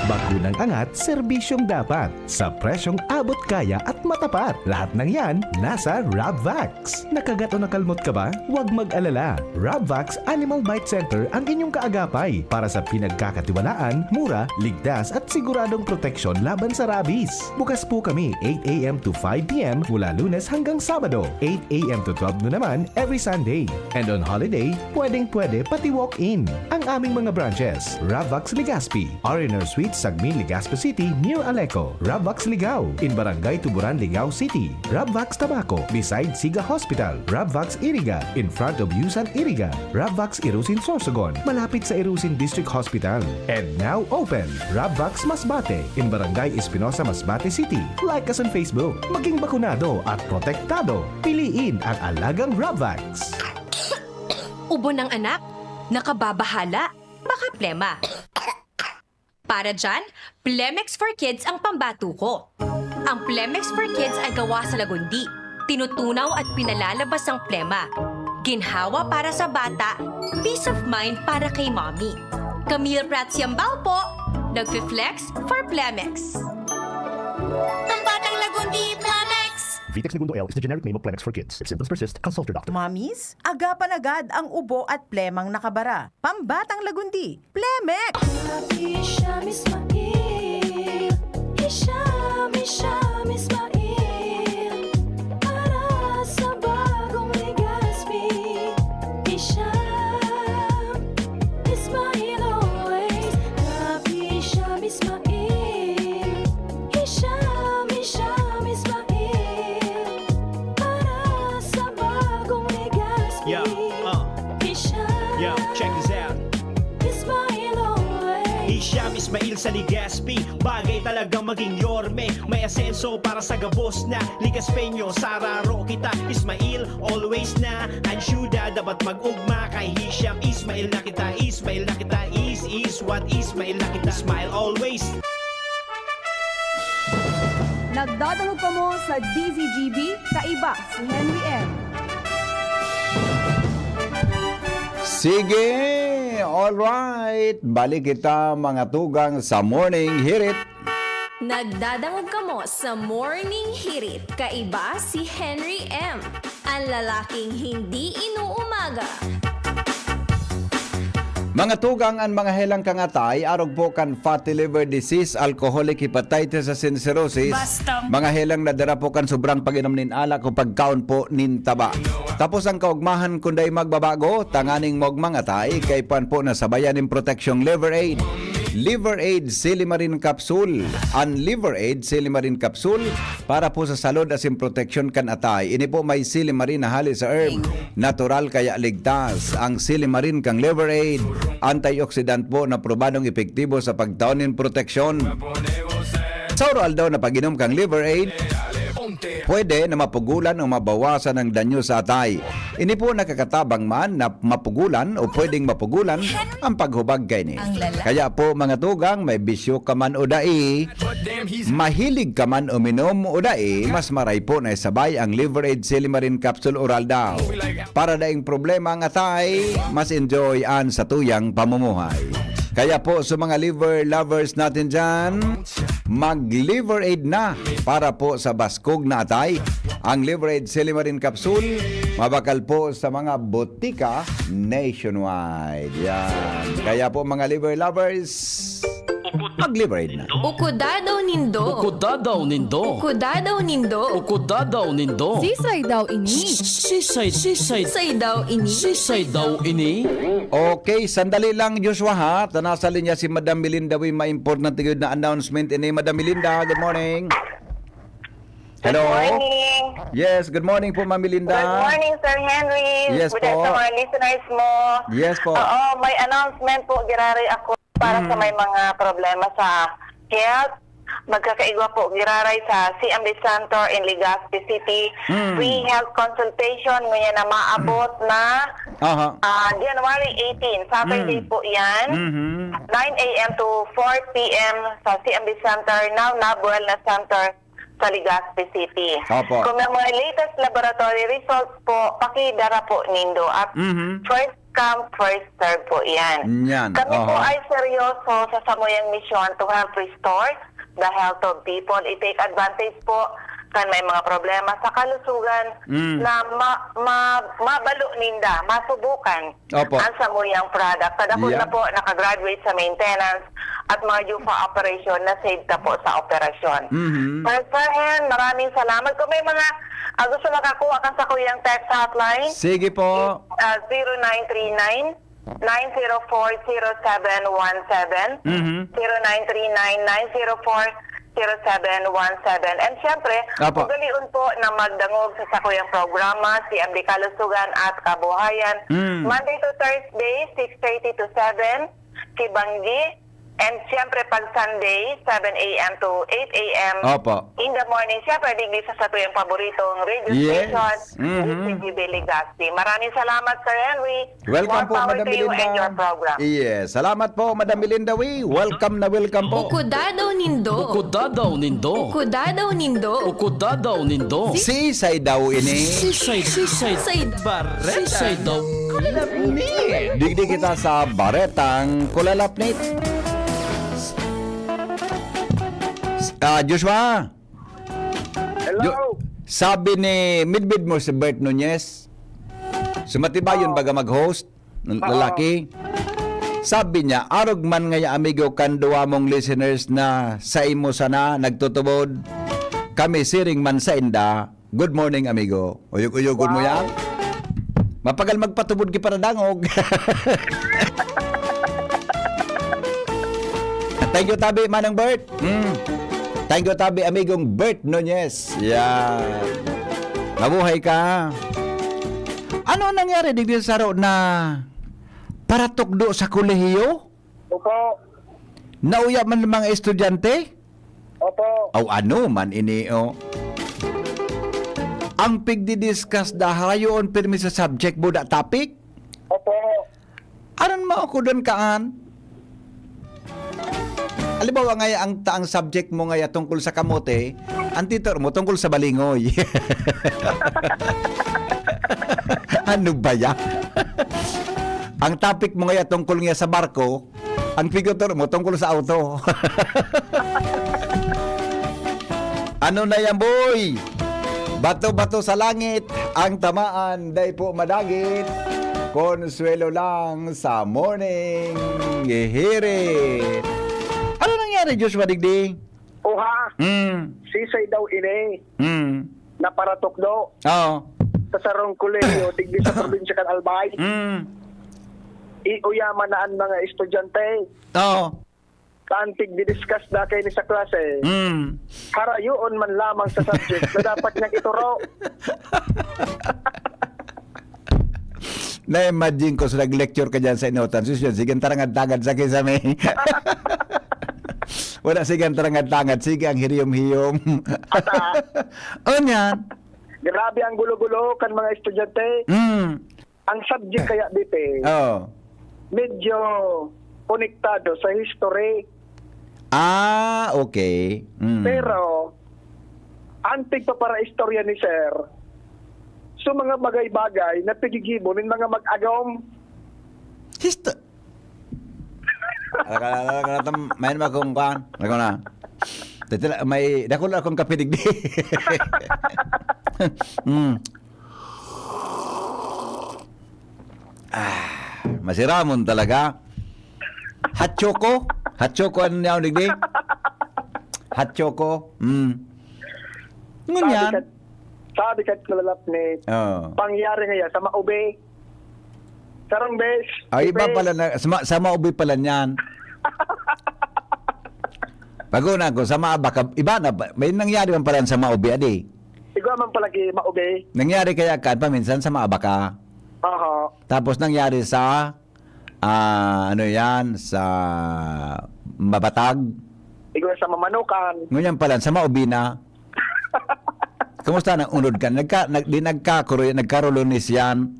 Bakunang angat, serbisyong dapat. Sa presyong abot kaya at matapat. Lahat ng yan, nasa Rabvax. Nakagat o nakalmot ka ba? Huwag mag-alala. Rabvax Animal Bite Center ang inyong kaagapay para sa pinagkakatiwalaan, mura, ligtas at siguradong proteksyon laban sa rabies. Bukas po kami eight a m to five p m mula Lunes hanggang Sabado, eight a m to twelve noon naman every Sunday. And on holiday, pwedeng-pwede pati walk-in. Ang aming mga branches, Rabvax Legazpi, R and R Suite, Sagmin, Legazpi City, near Aleco, Rabvax Ligao, in Barangay Tuburan, Ligao City, Rabvax Tabaco, beside Siga Hospital, Rabvax Iriga, in front of Yusan Iriga, Rabvax Irusin, Sorsogon, malapit sa Irusin District Hospital. And now open, Rabvax Masbate, in Barangay Espinosa, Masbate City. Like us on Facebook. Maging bakunado at protektado. Piliin ang alagang Rabvax. Ubo ng anak? Nakababahala? Baka plema. Para dyan, Plemex for Kids ang pambato ko. Ang Plemex for Kids ay gawa sa lagundi. Tinutunaw at pinalalabas ang plema. Ginhawa para sa bata, peace of mind para kay mommy. Camille Prats Yambao po, nagfi-flex for Plemex. Ang batang lagundi, Plemex! Vitex Negundo L is the generic name of Plemex for kids. If symptoms persist, consult your doctor. Mamis, agapan agad ang ubo at plemang nakabara. Pambatang lagundi, Plemex! Hisham Ismail Hisham, Hisham Ismail Para sa bagong Legazpi Hisham Ismail always Love Hisham Ismail Hisham, Hisham Ismail Para sa bagong Legazpi Yeah, uh, Hisham yo, check this out. Ismail always Hisham Ismail sa Legazpi. Bagay talaga maging yorme. May asenso para sa gabos na Legazpeño. Sararo kita, Ismail, always na. Ayuda, dapat mag-ugma. Kay Hisham Ismail na kita, Ismail na kita. Is, is what Ismail na kita. Smile always. Nagdadangog kamo sa D Z G B, kaiba si Henry M. Sige! Alright! Balik kita, mga tugang, sa Morning Hirit. Nagdadangog kamo sa Morning Hirit, kaiba si Henry M. Ang lalaking hindi inuumaga. Mga tugang, an mga helang kangatay, arog po kan fatty liver disease, alcoholic hepatitis asin cirrhosis, Basta. Mga helang nadara po kan sobrang pag-inom nin alak o pagkaon po nin taba. Tapos ang kaugmahan kun dai magbabago, tanganing magmangatay, kaipuhan po na sabayan nin proteksyong Liver Aid. Liver Aid Silimarin Capsule. An Liver Aid Silimarin Capsule para po sa salud asin proteksyon kan atay. Ini po may silimarin na hali sa herb. Natural kaya ligtas. Ang silimarin kang Liver Aid, antioxidant po na probadong epektibo sa pagtao nin proteksyon. Sa araw-aldaw na pag-inom kang Liver Aid, pwede na mapugulan o mabawasan ang danyo sa atay. Ini po nakakatabang man na mapugulan o pwedeng mapugulan ang paghubag kaini. Ang lala. Kaya po, mga tugang, may bisyo ka man o dai, mahilig ka man uminom o dai, mas maray po na isabay ang Liver Aid Silimarin Capsule Oral daw. Para daing problema ang atay, mas enjoy an satuyang pamumuhay. Kaya po, sa mga liver lovers natin dyan, mag-Liver Aid na para po sa baskog na atay. Ang Liver Aid Silimarin Capsule, mabakal po sa mga botika nationwide. Yan. Kaya po, mga liver lovers, mag-Liver Aid na. Uko dadaw nindo. Uko dadaw nindo. Uko dadaw nindo. Uko dadaw nindo. Sisay daw ini? Sisay, sisay. Sisay daw ini? Sisay daw ini? Okay, sandali lang, Joshua, ha? Ta nasa linya si Madam Melinda Wee, may importante gyud na announcement ini. Madam Melinda, good morning. Hello? Good morning. Yes, good morning po, Ma'am Melinda. Good morning, Sir Henry. Yes po. Good sa mga listeners mo. Yes po. Oo, may announcement po, giraray ako para sa Mm. may mga problema sa health. Magkakaigwa po, giraray sa C M B Center in Legazpi City. Mm. Free health consultation, ngunyan na maabot na, Aha. ah, January eighteen, Saturday Mm. po yan. Mhm. Nine a m to four p m sa C M B Center, now Nab Wellness Center sa Legazpi City. Opo. Kung may mga latest laboratory results po, pakidara po nindo at Mhm. first come, first serve po iyan. Yan. Kami po Aha. ay seryoso sa samuyang misyon to help restore the health of people. I-take advantage po kan may mga problema sa kalusugan Mm. na ma-, ma-, mabalo ninda, masubukan Opo. ang samuyang product. Kadakul Yeah. na po nakagraduate sa maintenance at mga due for operation na save ta po sa operasyon. Mhm. Sir, Sir Hen, maraming salamat. Kung may mga, ah, gusto makakuha kan sakuyang text hotline, Sige po. is, ah, zero nine three nine, nine zero four, zero seven one seven, Mhm. zero nine three nine, nine zero four, zero seven one seven. And syempre, Apo. ugalion po na magdangog sa sakuyang programa, C M D Kalusugan at Kabuhayan, Mm. Monday to Thursday, six thirty to seven, si Banggi. And syempre, pag Sunday, seven a m to eight a m Opo. in the morning, syempre, digdi sa satuyang paboritong radio Yes. station, Mhm. D C G B Legazpi. Maraming salamat, Sir Henry. Welcome More po, power Madam to you Melinda. and your program. Yes. Salamat po, Madam Melinda Wee. Welcome na welcome po. Uko dadaw nindo. Uko dadaw nindo. Uko dadaw nindo. Uko dadaw nindo. Sisay daw ini. Sisay, sisay. Sisay. Bareta. Sisay daw. Kulalapnit. Digdi kita sa Baretang Kulalapnit. Ah, Joshua. Hello. Jo-, sabi ni Midbid mo si Bert Nunez. Sumatibayon Oo. baga mag-host, ng Oo. lalaki. Sabi niya, "Arog man ngaya, amigo, kan duwa mong listeners na sa imo sana nagtutubod. Kami siring man sainda. Good morning, amigo." Uyog-uyogon mo Wow. yan? Mapagal magpatubod ki paradangog. Thank you, tabi, Manong Bert. Mm. Thank you, tabi, amigong Bert Nunez. Yan. Mabuhay ka. Ano nangyari digdi sa saro na paratukdo sa kolehiyo? Opo. Nauya man ang mga estudyante? Opo. Aw, ano man ini, oh? Ang pigdi-discuss da, harayoon pirmi sa subject mo, da topic? Opo. Aron maukodan kaan? Halimbawa, ngaya ang, ang subject mo ngaya tungkol sa kamote, ang titor mo tungkol sa balingoy. Ano ba yan? Ang topic mo ngaya tungkol ngaya sa barko, ang pigtutor mo tungkol sa auto. Ano na yan, boy? Bato-bato sa langit, ang tamaan, dai po madagit. Konsuelo lang sa morning hirit. Ano nangyari, Joshua Digdi? Oha, Mm. sisay daw ini Mm. na paratukdo Oo. sa sarong kolehiyo digdi sa probinsya kan Albay. Mm. Iuyaman na ang mga estudyante. Oo. Antig didiscuss da kaini sa klase. Mm. Harayoon man lamang sa subject na dapat niyang ituro. Na-imagine ko sa nag-lecture ka dyan sa Inotan. Sus, yun, sige ang tarangad-tangad sa kisame. Wala, sige ang tarangad-tangad. Sige ang hiyom-hiyom. Ata. O, yan. Grabe ang gulo-gulo kan mga estudyante. Mm. Ang subject kaya dito, eh, Oo. medyo konektado sa history. Ah, okay. Mm. Pero, antig pa para istorya ni Sir, so mga bagay-bagay na pigigibo nin mga mag-agom. Histo-, Alaka, alaka, alaka, tam-, may naman akong kwan. Ako na. Titila, may, dakula akong kapidigdi. Mm. Ah, masiramon talaga. Hot choco? Hot choco, ano niya, digdi? Hot choco? Mm. Ngunyan? Sabi ka, sabi ka, Kuya Lapnet, Oo. pangyari ngaya sa maube. Sarong bes, Ay, iba ipe. pala na, sa, ma-, sa maube pala niyan. Pag-una ko, sa maabaka, iba na ba? May nangyari man pala sa maube, adi? Igwa man pala ki maube. Nangyari kaya kan paminsan sa maabaka. Aha. Tapos nangyari sa, ah, ano yan, sa mabatag. Igwa sa mamanukan. Ngunyan pala, sa maube na. Kumusta na? Unod ka? Nagka, nag, di nagkakuro-, nagkarulonis yan.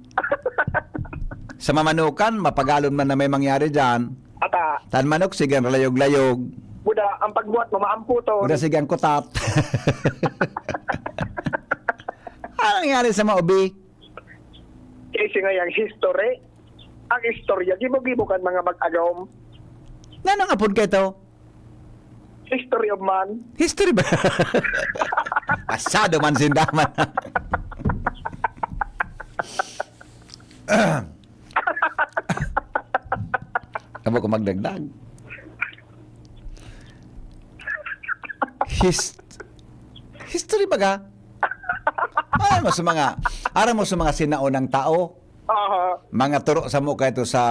Sa mamanukan, mapagalon man na may mangyari dyan. Ata. Tan manok, sige ang layog-layog. Buda, ang pagbuhat mo, maamputon. Buda, sige ang kutat. Ano nangyari sa maube? Kasi nga yung history, ang istorya, gibo-gibo kan mga mag-agom. Nanong apod ka ito? History of man. History ba? Pasado man sindaman. Amo ko magdagdag. His-, history baga? Aram mo sa mga, aram mo sa mga sinaunang tao, Aha. mga turo sa mo kahit sa,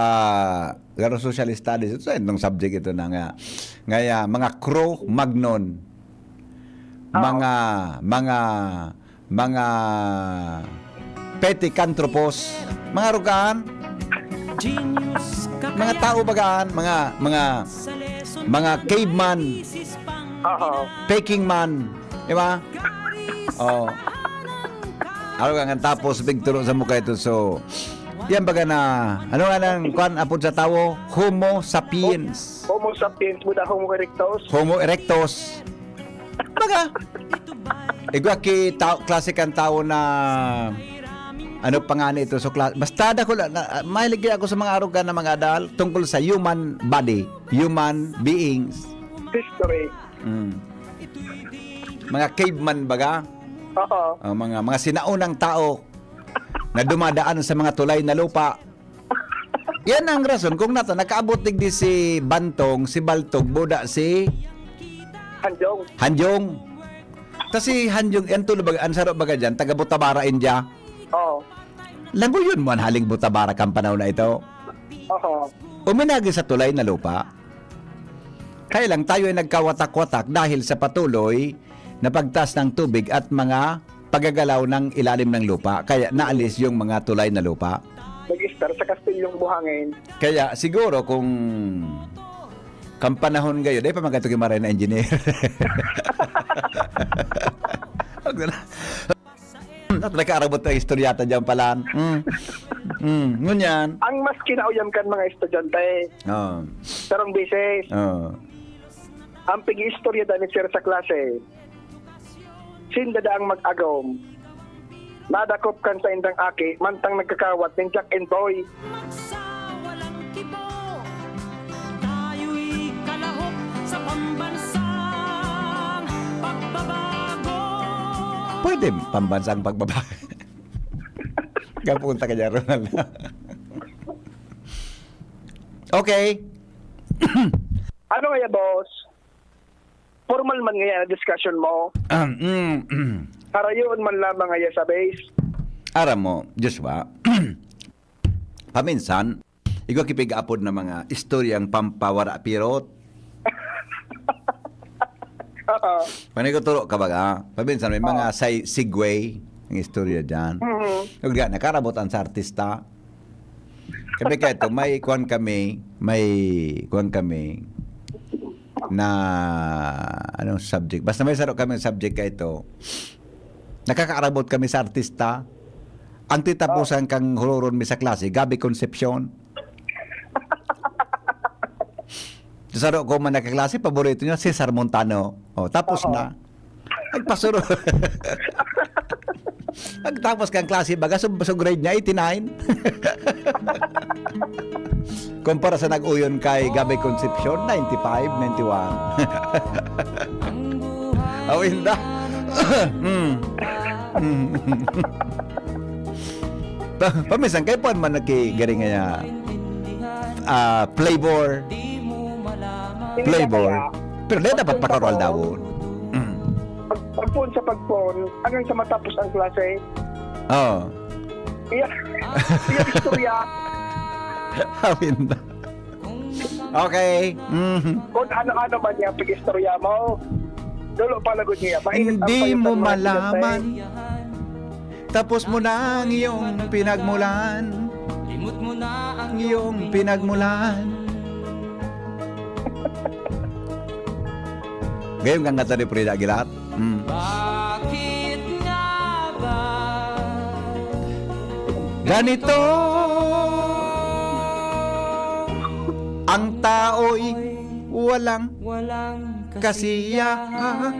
pero social studies, ito sa itong subject ito na nga, ngaya, mga Cro-Magnon, Aha. mga, mga, mga Pithecanthropus, mga rugaan, mga tao bagaan, mga, mga, mga caveman, Aha. peking man, di ba? Oh. Ano ka nga tapos, big turo sa mukha ito. So, yan baga na, ano nga nang kwan, apod sa tawo? Homo sapiens. Homo sapiens, buda Homo erectus. Homo erectus. Baga, igwa ki tao, klase kan tawo na, ano pa nga na ito? So, kla-, basta dakula, na, mahilig ako sa mga aruga na mga adal tungkol sa human body, human beings. History. Mm. Mga caveman baga? Oo. Oh, mga, mga sinaunang tao na dumadaan sa mga tulay na lupa. Yan ang rason kung nata nakaabot digdi si Bantong, si Baltog, buda si Hanjong. Hanjong. Ta si Hanjong, yan tulo baga, ang saro baga dyan, taga Butabara, India. Oo. Laguyon mo an haling Butabara kan panahon na ito. Oo. Uminagi sa tulay na lupa. Kaya lang tayo ay nagkawatak-watak dahil sa patuloy na pagtaas ng tubig at mga paggagalaw ng ilalim ng lupa. Kaya naalis yung mga tulay na lupa. Nag-start sa Kastilyong Buhangin. Kaya siguro kung kan panahon ngayon, dai pa man kato ki maray na engineer. At nakaarabot na istorya ta dyan pala. Mm. Mm. Ngunyan. Ang mas kinauyam kan mga estudyante. Oo. Sarong beses. Oo. Ang pag-iistorya da ni Sir sa klase. Sinda daang mag-agom. Nadakop kan saindang aki, mantang nagkakawat nin Jack and Boy. Magsawalang kibo, tayo'y kalahok sa pambansang pagbabago. Pwede pambansang pagbabago. Kapunta ka dyan, Ronald. Okay. Ano kaya, boss? Formal man ngayon ang discussion mo. Um, mm, mm. Harayoon man lamang ngaya sa base. Aram mo, Joshua, paminsan, igwa ki pig-apod na mga istoryang pampawara pirot. Oo. Paniguturo ka baga? Paminsan may mga say, segue ang istorya dyan. Mhm. Yung nga, nakarabotan sa artista. Kami kaito, may kuwan kami, may kuwan kami na, anong subject? Basta may saro kami subject kaito. Nakakaarabot kami sa artista. Ang titapusan kang huroron mi sa klase, Gabby Concepcion. Saro ko man nakaklase, paborito niya, Cesar Montano. Oh, tapos Oo. na. Nagpasuro. Nagtapos kang klase, baga, so, so grade niya, eighty-nine. Kumpara sa nag-uyon kay Gabby Concepcion, ninety-five, ninety-one. Awinda. Mm. Mm. Pa, paminsan, kay Juan man nakigaring niya, ah, flavor. Hindi Flavor. kaya. Pero dahil dapat Pagpunta pakarualdawon. ko, pag, pagpon sa pagpon, hanggang sa matapos ang klase, Oo. iya, iya istorya. Awinda. Okay. Mhm. Kung ano-ano man niya pag-istorya mo, dulo pa lagod niya. Mainit ang Hindi palitan mo mo, malaman. Tapos mo na ang iyong pinagmulan. Limot mo na ang iyong pinagmulan. Gayong kang kanta ni Frida Aguilar. Mm. Bakit nga ba ganito ang tao'y walang, walang kasiyahan?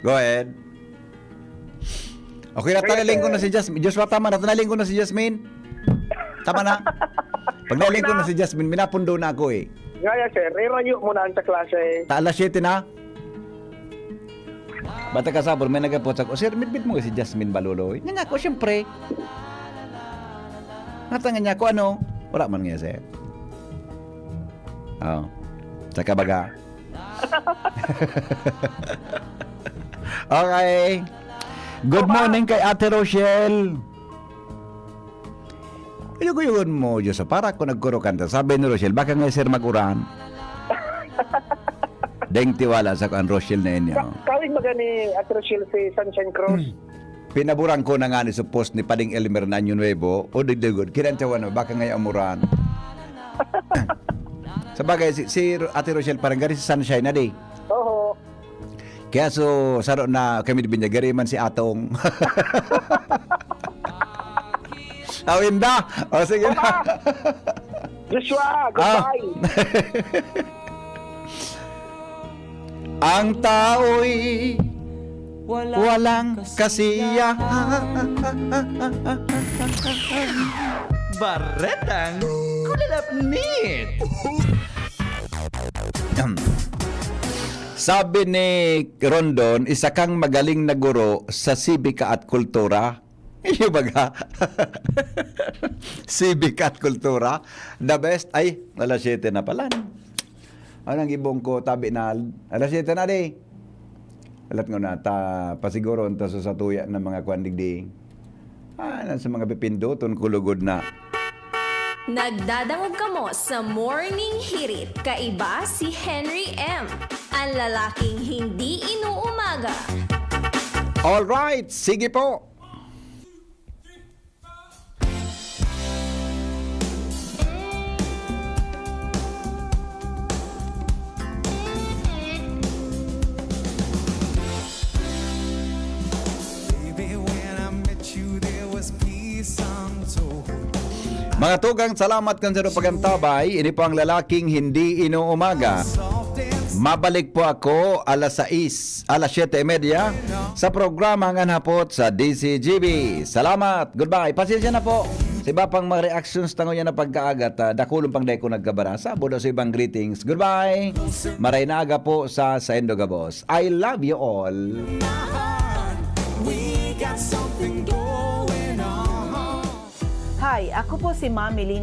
Go ahead. Okay na, Sige, tanaling ko na sir. Si Jasmine. Joshua, tama na, tanaling ko na si Jasmine. Tama na. Pag naling ko na si Jasmine, minapundo na ako eh. Gaya, sir, irayo mo na ang sa klase. Ta alas siyete na. Bata ka sabor, may nagapot sa ko, "Sir, mitbit mo si Jasmine Baluloy?" Nga nga ako, siyempre. Natangan niya ako, ano? Wala man nga, sir. Oh. Saka baga. Okay. Good morning kay Ate Rochelle. Uyog-uyogon mo, Diyos, para ako nagkuro kanta. Sabi ni Rochelle, "Baka nga, sir, mag-uran." Deng tiwala sa kuan, Rochelle na inyo. Ka- Kawig baga ni Ate Rochelle si Sunshine Cross. Pinaburan ko na nga ni supos ni Pading Elmer na Anyo Nuevo, o digdigod, kinantsawan na, baka nga umuran. Sa bagay, si, si Ate Rochelle parang gari si Sunshine na di. Oo. Kaya so, saro na kami di binyagari man si Atong. Awinda! O, sige na. Joshua, Ah. goodbye. Ang tao'y walang kasiyahan. Baretang kulalapnit. Sabi ni Rondon, "Isa kang magaling na guro sa sibika at kultura." Iyo baga? Sibika at kultura. The best. Ay, alas siyete na pala. Anong gibong ko, tabi na. Alas siyete na, di. Alat nga na, ta, pasiguro, ta sa satuya ng mga kwan digdi. Ah, na sa mga pipinduton, kulugod na. Nagdadangog kamo sa Morning Hirit. Kaiba si Henry M, ang lalaking hindi inuumaga. All right, sige po. Baby, when I met you, there was peace untold. Mga tugang, salamat kan sa pag-antabay. Ini po ang lalaking hindi inuumaga. Mabalik po ako alas sais, alas siyete y media sa programa Ngan Hapot sa D C G B. Salamat. Goodbye. Pasensya na po. Sa iba pang mga reactions tango yan na pagkaaga, ta dakulon pang dai ko nagkabarasa. Buda sa ibang greetings. Goodbye. Maray na aga po sa Saindo Gabos. I love you all. We got something going on. Hi, ako po si Ma'am Melinda